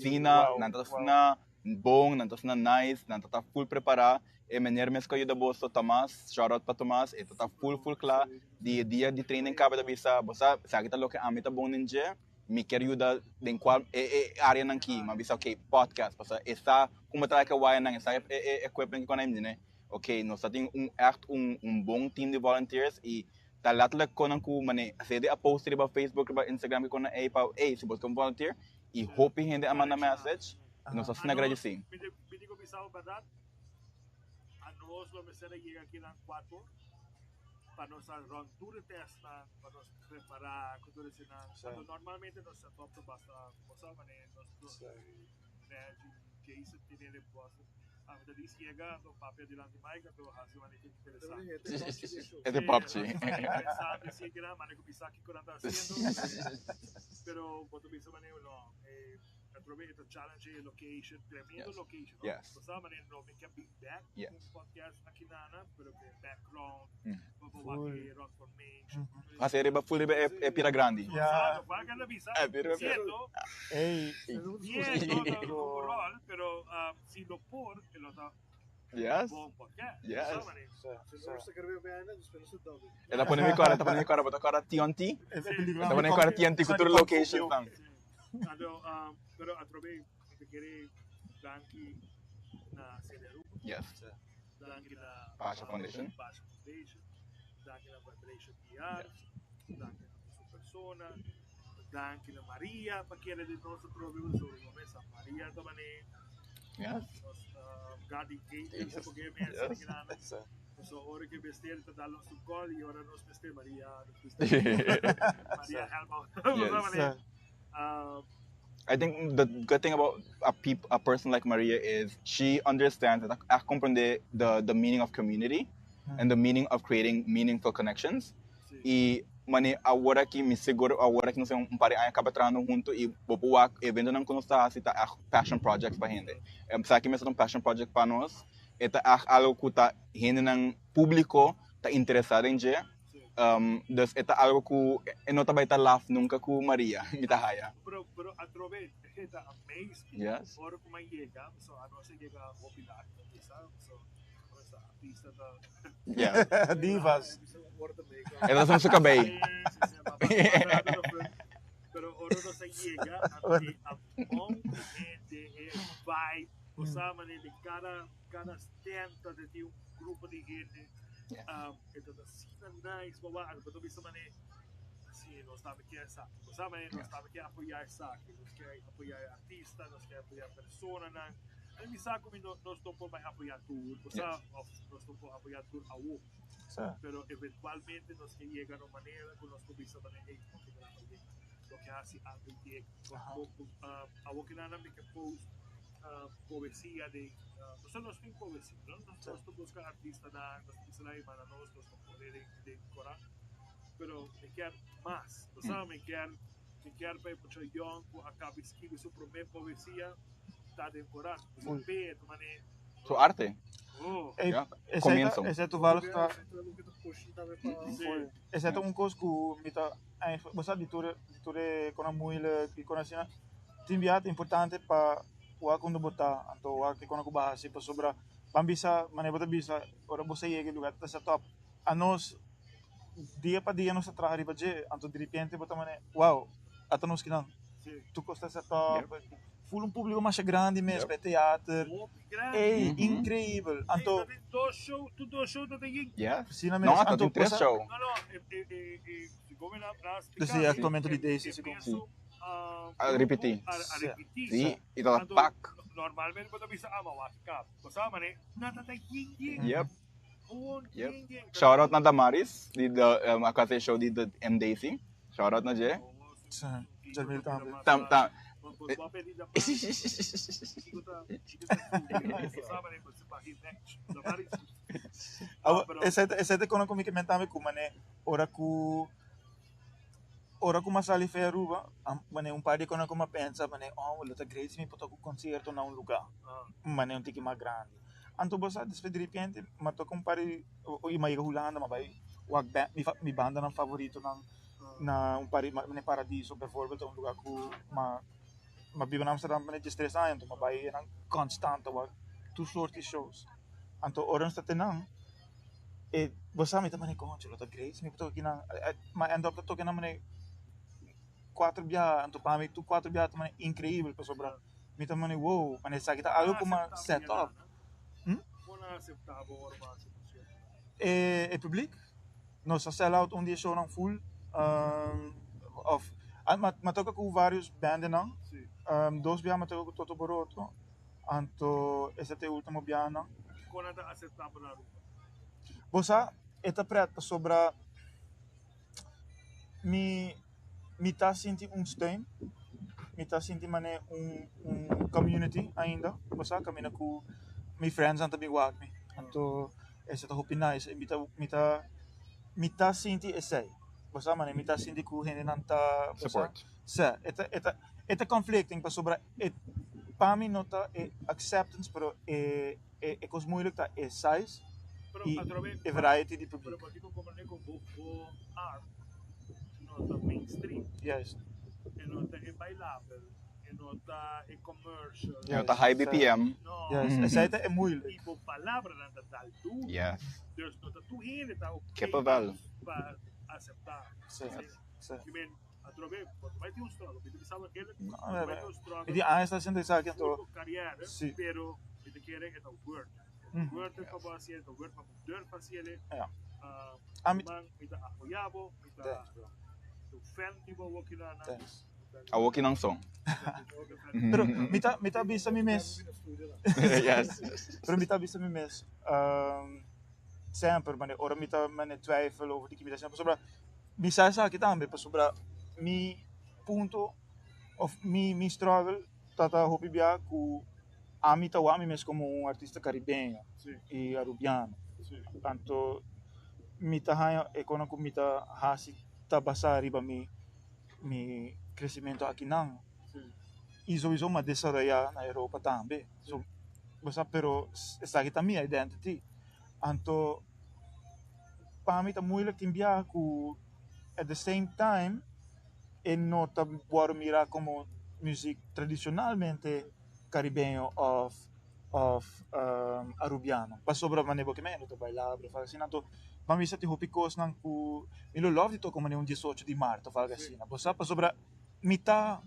fina, nan ta ta fina bon, nan ta fina nice, nan ta ta full prepara. E meneer mes ku a yuda boso, Tomas, shout out pa Tomas, e ta ta full full kla. Di e dia di training kaba ta bisa, bo sa, esaki ta loke ami ta bon den dje, mi kier yuda den cual e e areanan ki. Mi a bisa, ok, podcast, pasobra e sa como traha ke wayanan, e sa e e equipment ku nan a Ok, nos ta tin un echt un un bon team di volunteers y ta letterlijk konan ku mane hasi a post riba Facebook riba Instagram ki konan ey pa ey si bo ta un volunteer y hopi hende a manda message y nos ta asina agradeci. Mi mi tin ku bisa bo berdad anos lo mester a yega akinan cuatro pa nos a run tur e testnan pa nos prepara ku tur eseinan anto normalmente nos set up ta basta cosa mane nos Reggie Jason tene den Boston. Ami ta dis yega anto papia dilanti mic anto hasi manera ke interesante. E te papchi. Interesante si keda manera ku bisa kiko nan ta hasiendo. Pero bo ta bisa manera no e atrobe e ta challenge e location, tremendo location no. Yes. Bo sa manera no mi ke bin back Yes. un podcast akinana pero ku e background bo por wak e rock formation. Hasi riba full riba e pira grandi. Exacto, cual ke ta bisa E pira cierto. Ey. Bien, no ta un rol, pero si lo por, e lo ta Yes. bon podcast. Yes. Sa manera. E ta pone mi kora, e ta pone mi kora, bo ta kora TNT? E ta pone mi kora TNT ku tur locations nan. Sí. Anto, pero atrobe mi ta kere danki na Celia Aruba. Yes. Danki na Pasha Foundation. Pasha Foundation. Danki na Vibration PR. Danki na su persona. Danki na Maria pa kere di nos atrobe sobre nos mesa. Maria ta mane Yes. nos guardian angel, Yes. porque me Yes. yes. So ora que mester ta dal nos un call y ora nos mester Maria, nos mester Maria help out. Yes. Sa. I think the good thing about a peop, a person like Maria is she understands that a comprende the meaning of community and the meaning of creating meaningful connections. Y mane awor aki mi seguro awor aki nos un par di aña caba trahando hunto y bo por wak eventonan cu nos ta haci ta echt passion projects pa hende. Esaki mester ta un passion project pa nos. E ta echt algo cu ta hendenan publico ta interesa den dje. Dus e ta algo cu e no ta bay ta laf nunca cu Maria, mi ta haya. Pero, pero atrobe e ta amazing. Yes. Ora cu mi yega, so anos a yega hopi laat, sa, so, so artista ta Yeah. Divas. E ta su cabey. Sí, sí, sí, pero ora nos a yega, a a bon hende, e vibe, o sa manera di cada, cada stand ta tin un grupo di hende. E ta asina nice, baba, anto bo ta bisa manera, si nos tambe kier esaki, bo sa manera nos tambe kier apoya esaki, nos kier apoya e artista, nos kier apoya personanan. En mi sa ku mi no, nos no por bai apoya tur, bo sa, of nos no por apoya tur awo. Pero eventualmente nos ke yega na un manera ku nos por bisa manera, hey, oke nan a yega, lo ke hasi algu yega. Awo ke nan a make post poesia den, nos nos tin poesia, no? Nos nos ta buska artistanan, nos ta bisa nan, hey, manda nos, nos ta pone den den koran. Pero mi kier mas, bo sa, mi kier mi kier pa e mucha yòn ku a kaba di skibi su promé poesia ta den koran. Bo sa, p'e ta manera. Su arte. Oh. Ey, Ja, esei ta, comienzo. esei toevallig ta, Sí. esei ta un kos ku mi ta eigenlijk, bo sa di tur, di tur e konan moeilijk i konan asina, tin bia ta importante pa wak unda bo ta, anto wak e konan ku bo a hasi pasobra ban bisa manera bo ta bisa ora bo sa yega e lugar ta set up, anos dia pa dia nos ta traha riba dje, anto diripiente bo ta manera wow ata nos kinan, tur kos ta set up, ful un publico masha grandi mes pa e teater, ey increibel, anto Yes. No, ata tin tres show. Desde actualmente di Daisy si Si. A ripiti. Si, y ta pak. Normalmente bo ta bisa ah ma wak kap. Bo sa mane, nan ta ta yin yin. Yep. Gewoon Yep. yen yen. Shout out na Damaris, di de um, a café show di de MDC. Shout out na dje. Si, Jamil tambe. Tam, tam. Awo, esei ta kono ku mi ke men tambe ku mane ora ku ora ku m'a sali fe Aruba, mane un par di kono ku m'a pensa mane oh lo ta great si mi por toka un konsierto na un lugá mane un tiki mas grandi. Anto bo sa despues diripiente m'a toka un par di i m'a yega Hulanda m'a bai wak mi mi bandanan favoritonan na un par di mane Paradiso bijvoorbeeld ta un lugá ku m'a m'a biba na Amsterdam mane diestres aña anto m'a bai einan konstant ta wak tur soort di shows. Anto ora nos ta tenan e bo sa mi ta mane concho lo ta great si mi por toka kinan m'a end up ta toka nan mane cuatro biaha anto pa mi tur cuatro biaha ta mane increibel pasobra mi ta mane wow mane esaki ta algo ku m'a set up. E publiek nos a sell out un di e shownan full of m'a toka ku varios bandanan dos biaha m'a toka ku Toto Boroto. Anto esa ta e ultimo biahanan. Kon nan ta aseptá bo na Aruba? Bo sa, e ta pret pasobra mi mi ta sinti un steun, mi ta sinti manera un un community ainda, bo sa, kaminda ku mi friendsnan ta bin wak mi. Anto esa ta hopi nice i mi ta mi ta mi ta sinti esei, bo sa, manera mi ta sinti ku hendenan ta, bo sa. Support. Sa, e ta e ta e ta conflicting pasobra e pa mi no ta e acceptance pero e e e cos moeilijk ta e size Pero y atrobe e variety di pero publiek. pakico comprende cu bo bo art no ta mainstream. Juist. E no ta e bailabel, e no ta e commercial. E no ta high Juist, BPM. No. Juist, esei ta e moeilijk. Y bo palabranan ta dal duro. Yes. Dus no ta tur hende ta ok Kepenvel. pa acepta. Sí, sí. I mean, Atrobe, bo ta bai tin un struggle. Mi ta bisa bo kende, No, bo ta bai tin un struggle. Mi tin aña ta haciendo esaki anto. Full carrière, Si. pero mi ta kere e ta worth. E ta worth it pa bo hacié, e ta worth pa bo durf hacié. Ja. Ami. Man, mi ta apoya bo, mi ta Thanks, bro. un fan di bo awokinan. Thanks. Awokinan son. Pero mi ta mi ta bisa mi mes. Yes. Pero mi ta bisa mi mes, semper mane ora mi ta mane twijfel over di ki mi ta haciendo pasobra Mi sa esaki tambe pasobra mi punto of mi mi struggle ta ta hopi bia ku ami ta wak mi mes komo un artista karibeño i arubiano. Anto mi ta haña e konan ku mi ta hasi ta basá riba mi mi kresimento akinan i souiso mi a desaroyá na Europa tambe. So bo sa pero esaki ta mi identity. Anto pa mi ta moeilijk tin biaha ku at the same time e no ta wòrdu mirá komo muzik tradishonalmente karibeño òf òf arubiano pasobra manera bo ke mende ta bailabel òf algu asina anto pa mi sa tin hopi kosnan ku mi lo lòf di toka manera un diesocho di mart òf algu asina bo sa pasobra mi ta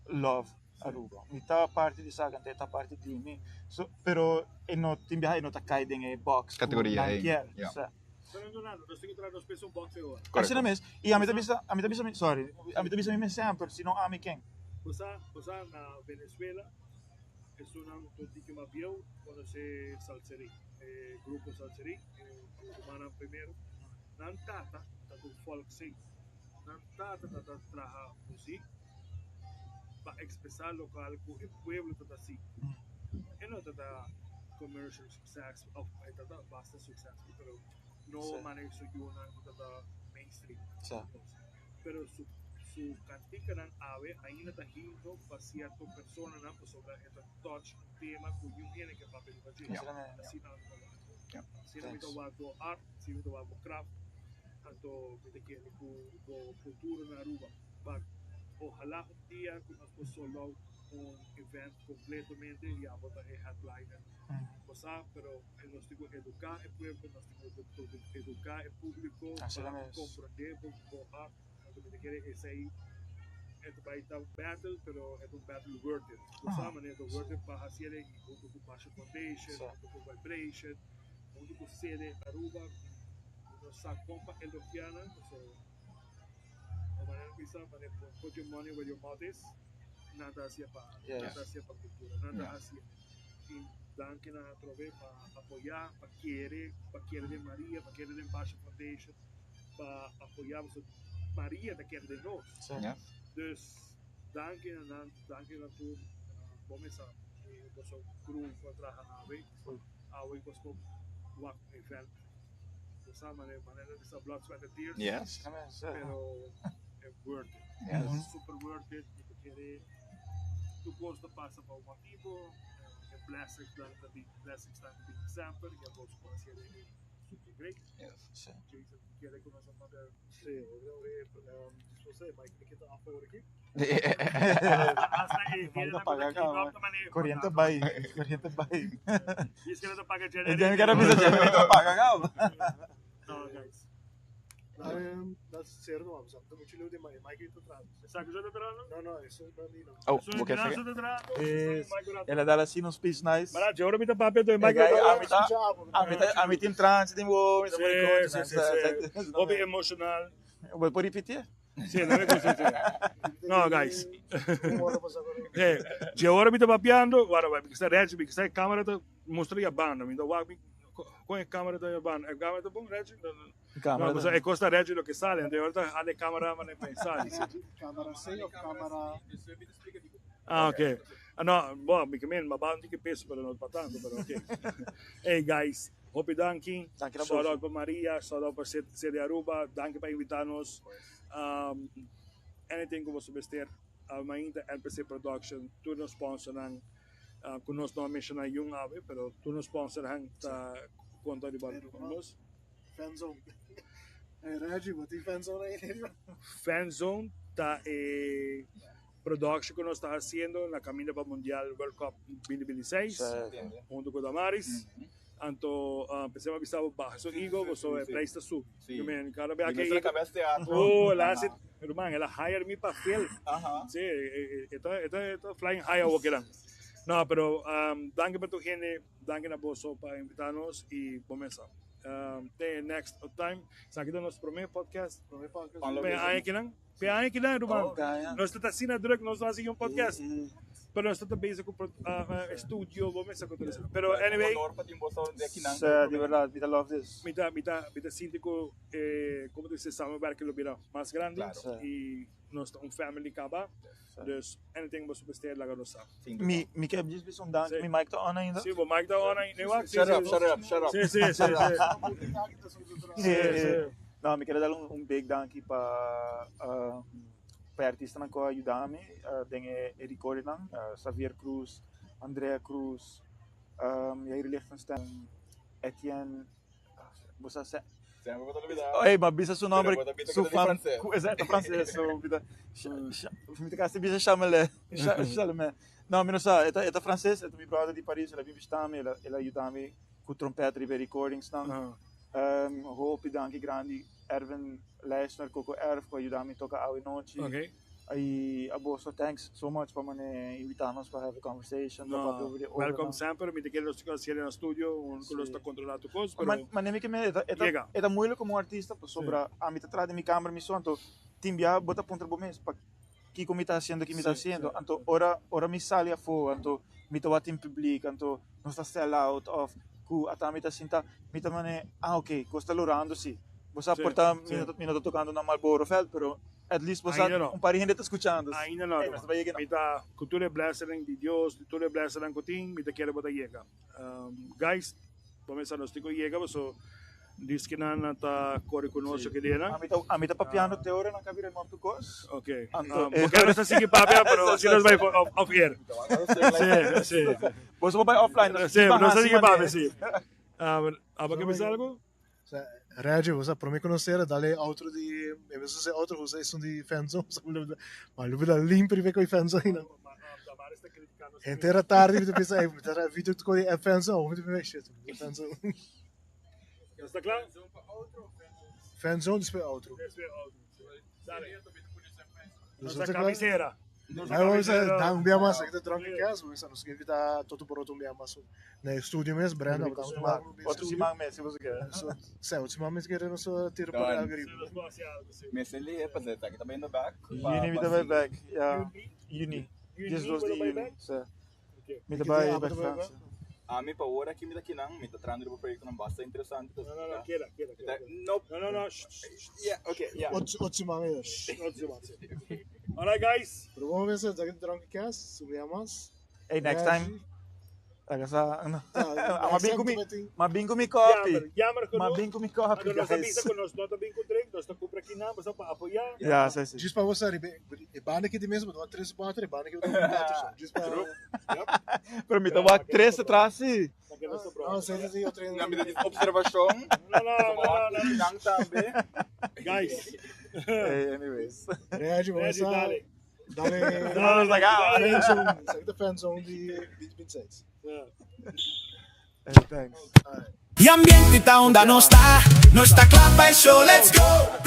lòf Aruba. Mi ta parti di esaki, anto e ta parti di mi. So, pero e no tin biaha e no ta kai den e box ku Kategoria nan ei, kier. ja. Sa. Pero Leonardo, nos tin ku traha nos mes un box awor. Korekto. Asina mes. I ami ta bisa, ami ta bisa mi, sorry, ami ta bisa mi mes semper, si no ami ken? Bo sa, bo sa na Venezuela esunnan un tiki mas bieu konosé Salserín, e grupo Salserín, e rumannan primero. Nan tata ta un folk singer. Nan tata ta ta traha muzik. pa expresa locual cu e pueblo ta ta sigui. E no ta ta commercial success of e ta ta basta successful pero no manera su yunan cu ta ta mainstream. Pero su su canticanan awe ainda ta himno pa cierto personanan pasobra e ta touch un tema cu niun hende ke papia riba dje. Asina mi ta wak. Asina mi ta wak bo art, asina mi ta wak bo craft, anto mi ta kere cu bo futuro na Aruba. Pa ojalá un dia cu nos por sold out un event completamente y abo ta e headliner. Bo sa, pero nos tin cu educa e pueblo, nos tin cu educa e publico pa comprende bo art. Anto mi ta kere esey e ta bay ta un battle, pero e ta un battle worth it. Bo sa manera ta worth it pa haciele y hunto cu Basha Foundation, hunto cu Vibration, hunto cu CD Aruba, nos sa con pa elogia nan, pasobra. O manera bisa, manera put your money where your mouth is, nan ta hacia pa, nan ta hacia pa cultura, nan ta hacia. Danki na atrobe pa apoya, pa kere, pa kere den Maria, pa kere den Basha Foundation, pa apoya pasobra Maria ta kere den nos. Dus danki na nan, danki na tur. Bo mesa e boso crew cu a traha awe. Awe boso por wak un event. Bo sa manera manera bisa blood, sweat and tears. Pero e worth it. Super worth it. Mi ta kere tur cos ta pasa pa un motibo. E blessings nan ta bin, blessings nan ta bin semper y abo su por hacié e super great. Jason kere cu nos a papia. Sí, despues e Mike Nikita af awor aki. Hasta e Mike ta hendenan cu ta paga keep caba. up ta manera Corriente bai, corriente bai. Dice que no ta paga E generator. kere bisa generator paga caba. No guys. Dat cierto no, ta mucho leu di Mike, Mike ta trahando. Esaki so ta trahando? No, no, eso no di no. Oh, Eso bo ke no sega? ta trahando. El a dal asina un speech nice. Mara, yo ahora mi ta papia to Mike. A mi ta, a mi ta, a mi tin trance den bo, mi ta Sí, sí, sí, sí. Hopi emocional. Bo por repiti? Sí, no me gusta, sí. No, guys. Eh, yo ahora mi ta papiando, guarda, mi sta Reggie, mi sta camera ta mustra ya banda, mi ta wak mi con e camera ta ya banda. E camera ta bon, Reggie? No, no. Camera No, pues e costa Reggie lo que sale, entonces ahorita ale camera man e sale. Camera C of camera... Ah, ok. Ah, no, bo, mi ke men, ma ba un tiki peso, pero no pa tanto, pero ok. Hey guys, hopi danki. Danki na Shout boso. out pa Maria, shout out pa CD Aruba, danki pa invitanos. Anything ku boso mester, mainta NPC Production, tur nos sponsornan, ku nos no a menshona yun awe, pero tur nos sponsornan ta konta riba nos. Fanzone. Hey Reggie, bo tin fanzone ahí? Fanzone ta e production ku nos ta hasiendo na kaminda pa Mundial World Cup 2026 hunto ku Damaris. Anto pensé mi a bisa bo baha su ego pasobra e prijs ta subi. Sí. Yo men cada bia Di ke nuestra cabeza teatro. Oh, el a hasi, ruman, el a hire mi pa film. Sí, e ta e ta e ta flying high awo kinan. No, pero danki pa tur hende, danki na boso pa invita nos y bo mesa. Te next time. Esaki ta nos prome podcast. Prome podcast. Pe aña kinan. Pe aña kinan, ruman. Nos ta asina druk, nos no hasi un podcast. Pero nos ta bezig cu estudio, bo mesa cu tur esaki. Pero anyway. Honor pa tin boso de akinan. Sí, di berdad, mi ta love this. Mi ta, mi ta, mi ta sinti cu e, como ta dice, samenwerking lo bira mas grandi. Claro. Y nos ta un family caba. Dus anything boso mester laga nos sa. Mi, mi ke djis bisa un danki. Mi mic ta on ainda? Sí, bo mic ta on ainda. Nee, Shut up, shut up, shut up. Sí, sí, sí, sí. Sí, sí. No, mi ker dal un big danki pa pa e artistanan ku a yuda mi den e recordingnan, Xavier Cruz, Andrea Cruz, Jair Lichtenstein, Etienne, bo sa se. Semper bo ta lubida. Ey, ma bisa su nomber, Pero bo ta bisa su ku ta di fam, frances. ku exacto frances, so mi ta, mi ta casi bisa Chamelet, Chalamet. No, mi no sa, e ta e ta frances, e ta mi brother di Paris, el a bin bishita mi, el a el a yuda mi ku trompet riba e recordingsnan. Hopi danki grandi Erwin Leisner, Coco Erf ku a yuda mi toka awe nochi. Okay. I a boso thanks so much pa mane invita nos pa have a conversation, pa papia over di Welcome obranan. semper, mi ta kere nos tin hasié na studio, un ku nos ta kontrolá tur kos, pero Ma mane mi ke mi e ta e ta Yega. e ta moeilijk komo un artista pasobra ami ta traha den mi kamer mi so anto tin bia bo ta puntra bo mes pa kiko mi ta hasiendo ki mi ta hasiendo anto ora ora mi sali afó anto mi ta wak tin publiek anto nos ta sell out of ku ata mi ta sinta mi ta mane ah ok kos ta lorando si bo sa por ta mi no ta mi no ta tokando na Marlboro veld pero at least bo sa Ainda no. un par di hende ta skuchando Ainda no Ey, nos ta bai yega mi ta ku tur e blessing di Dios tur e blessing ku tin mi ta kere bo ta yega guys bo mester nos tin ku yega paso Diskinan nan ta kore ku nos oke dia nan. Ami ta ami ta papiando te ora nan ka bira mop tu kos. Ok. Anto Bo kere nos ta sigui papia pero si nos bai off off air. Si si. Boso por bai offline nos Si ta nos ta hasi sigui papia manera. si. Abo ke bisa algo? Sa Reggie, bo sa prome ku nos sera dale outro di e mes usa e outro usa esun di fanzone ma lo bida limpi riba e ku e fanzone nan. Henter a tardi mi ta pensa ey mi ta traha video ku e fanzone mi ta pensa shit fanzone. Esta kla? Fanzone despues outro. Despues outro. Dale. Nos Nosa ta kla? cabecera. Nosa Ahí vamos a cabecera. dar un día más, aquí te drunk cast, vamos a nos invita todo por otro un día más. Na estudio mes, Brenda, Rico botamos siman. un Otro siman mes, si boso ke. Sí, otro siman mes kere nos tira por Done. algo riba. Sí, nos por haci algo, sí. Mester lihe pa zeta, aki ta bayendo back. Juni mi ta bai back, ya. Juni? Juni. Juni Dies dos bo di ta bai juni. back? Sí. Ok. Mi ta Ki bai dia back abo ta bai Francia. Ami pa ora aki mi ta kinan, mi ta trahando riba proyectonan basta interesante. No, no, no, keda, keda, keda. No. No, no, no, shh, shh, shh. Yeah, okay, yeah. Otro otro siman e shh. Otro siman, si. Alright guys. Pero bon mesa, esaki ta Drunken Cast, su bia mas. Hey, next time. Laga sa, no. Ma bin ku mi, ma bin ku mi Jammer, kopi. jammer Ma genoeg. bin ku mi kopi, Anto nos a guys. bisa ku nos no ta bin ku drink, nos ta kumpra kinan, basta pa apoyá. Ja, sí, sí. Djis pa bo sa riba e banda aki di mesa bo ta wak tres water, e banda aki bo ta wak un water so. Djis pa. Pero mi ta wak tres atras sí. No, esei ta di otro hende. Na mi ta di observashon. No, no, no, no, no. Kinan tambe. Guys. Hey, anyways. Reggie, bo Reggie, mesa. dale. Dale. No, no, saca. Friendzone, esaki ta friendzone di 2026. Hey, thanks. Alright. E ambiente ta unda nos ta, nos ta cla pa e show, let's go!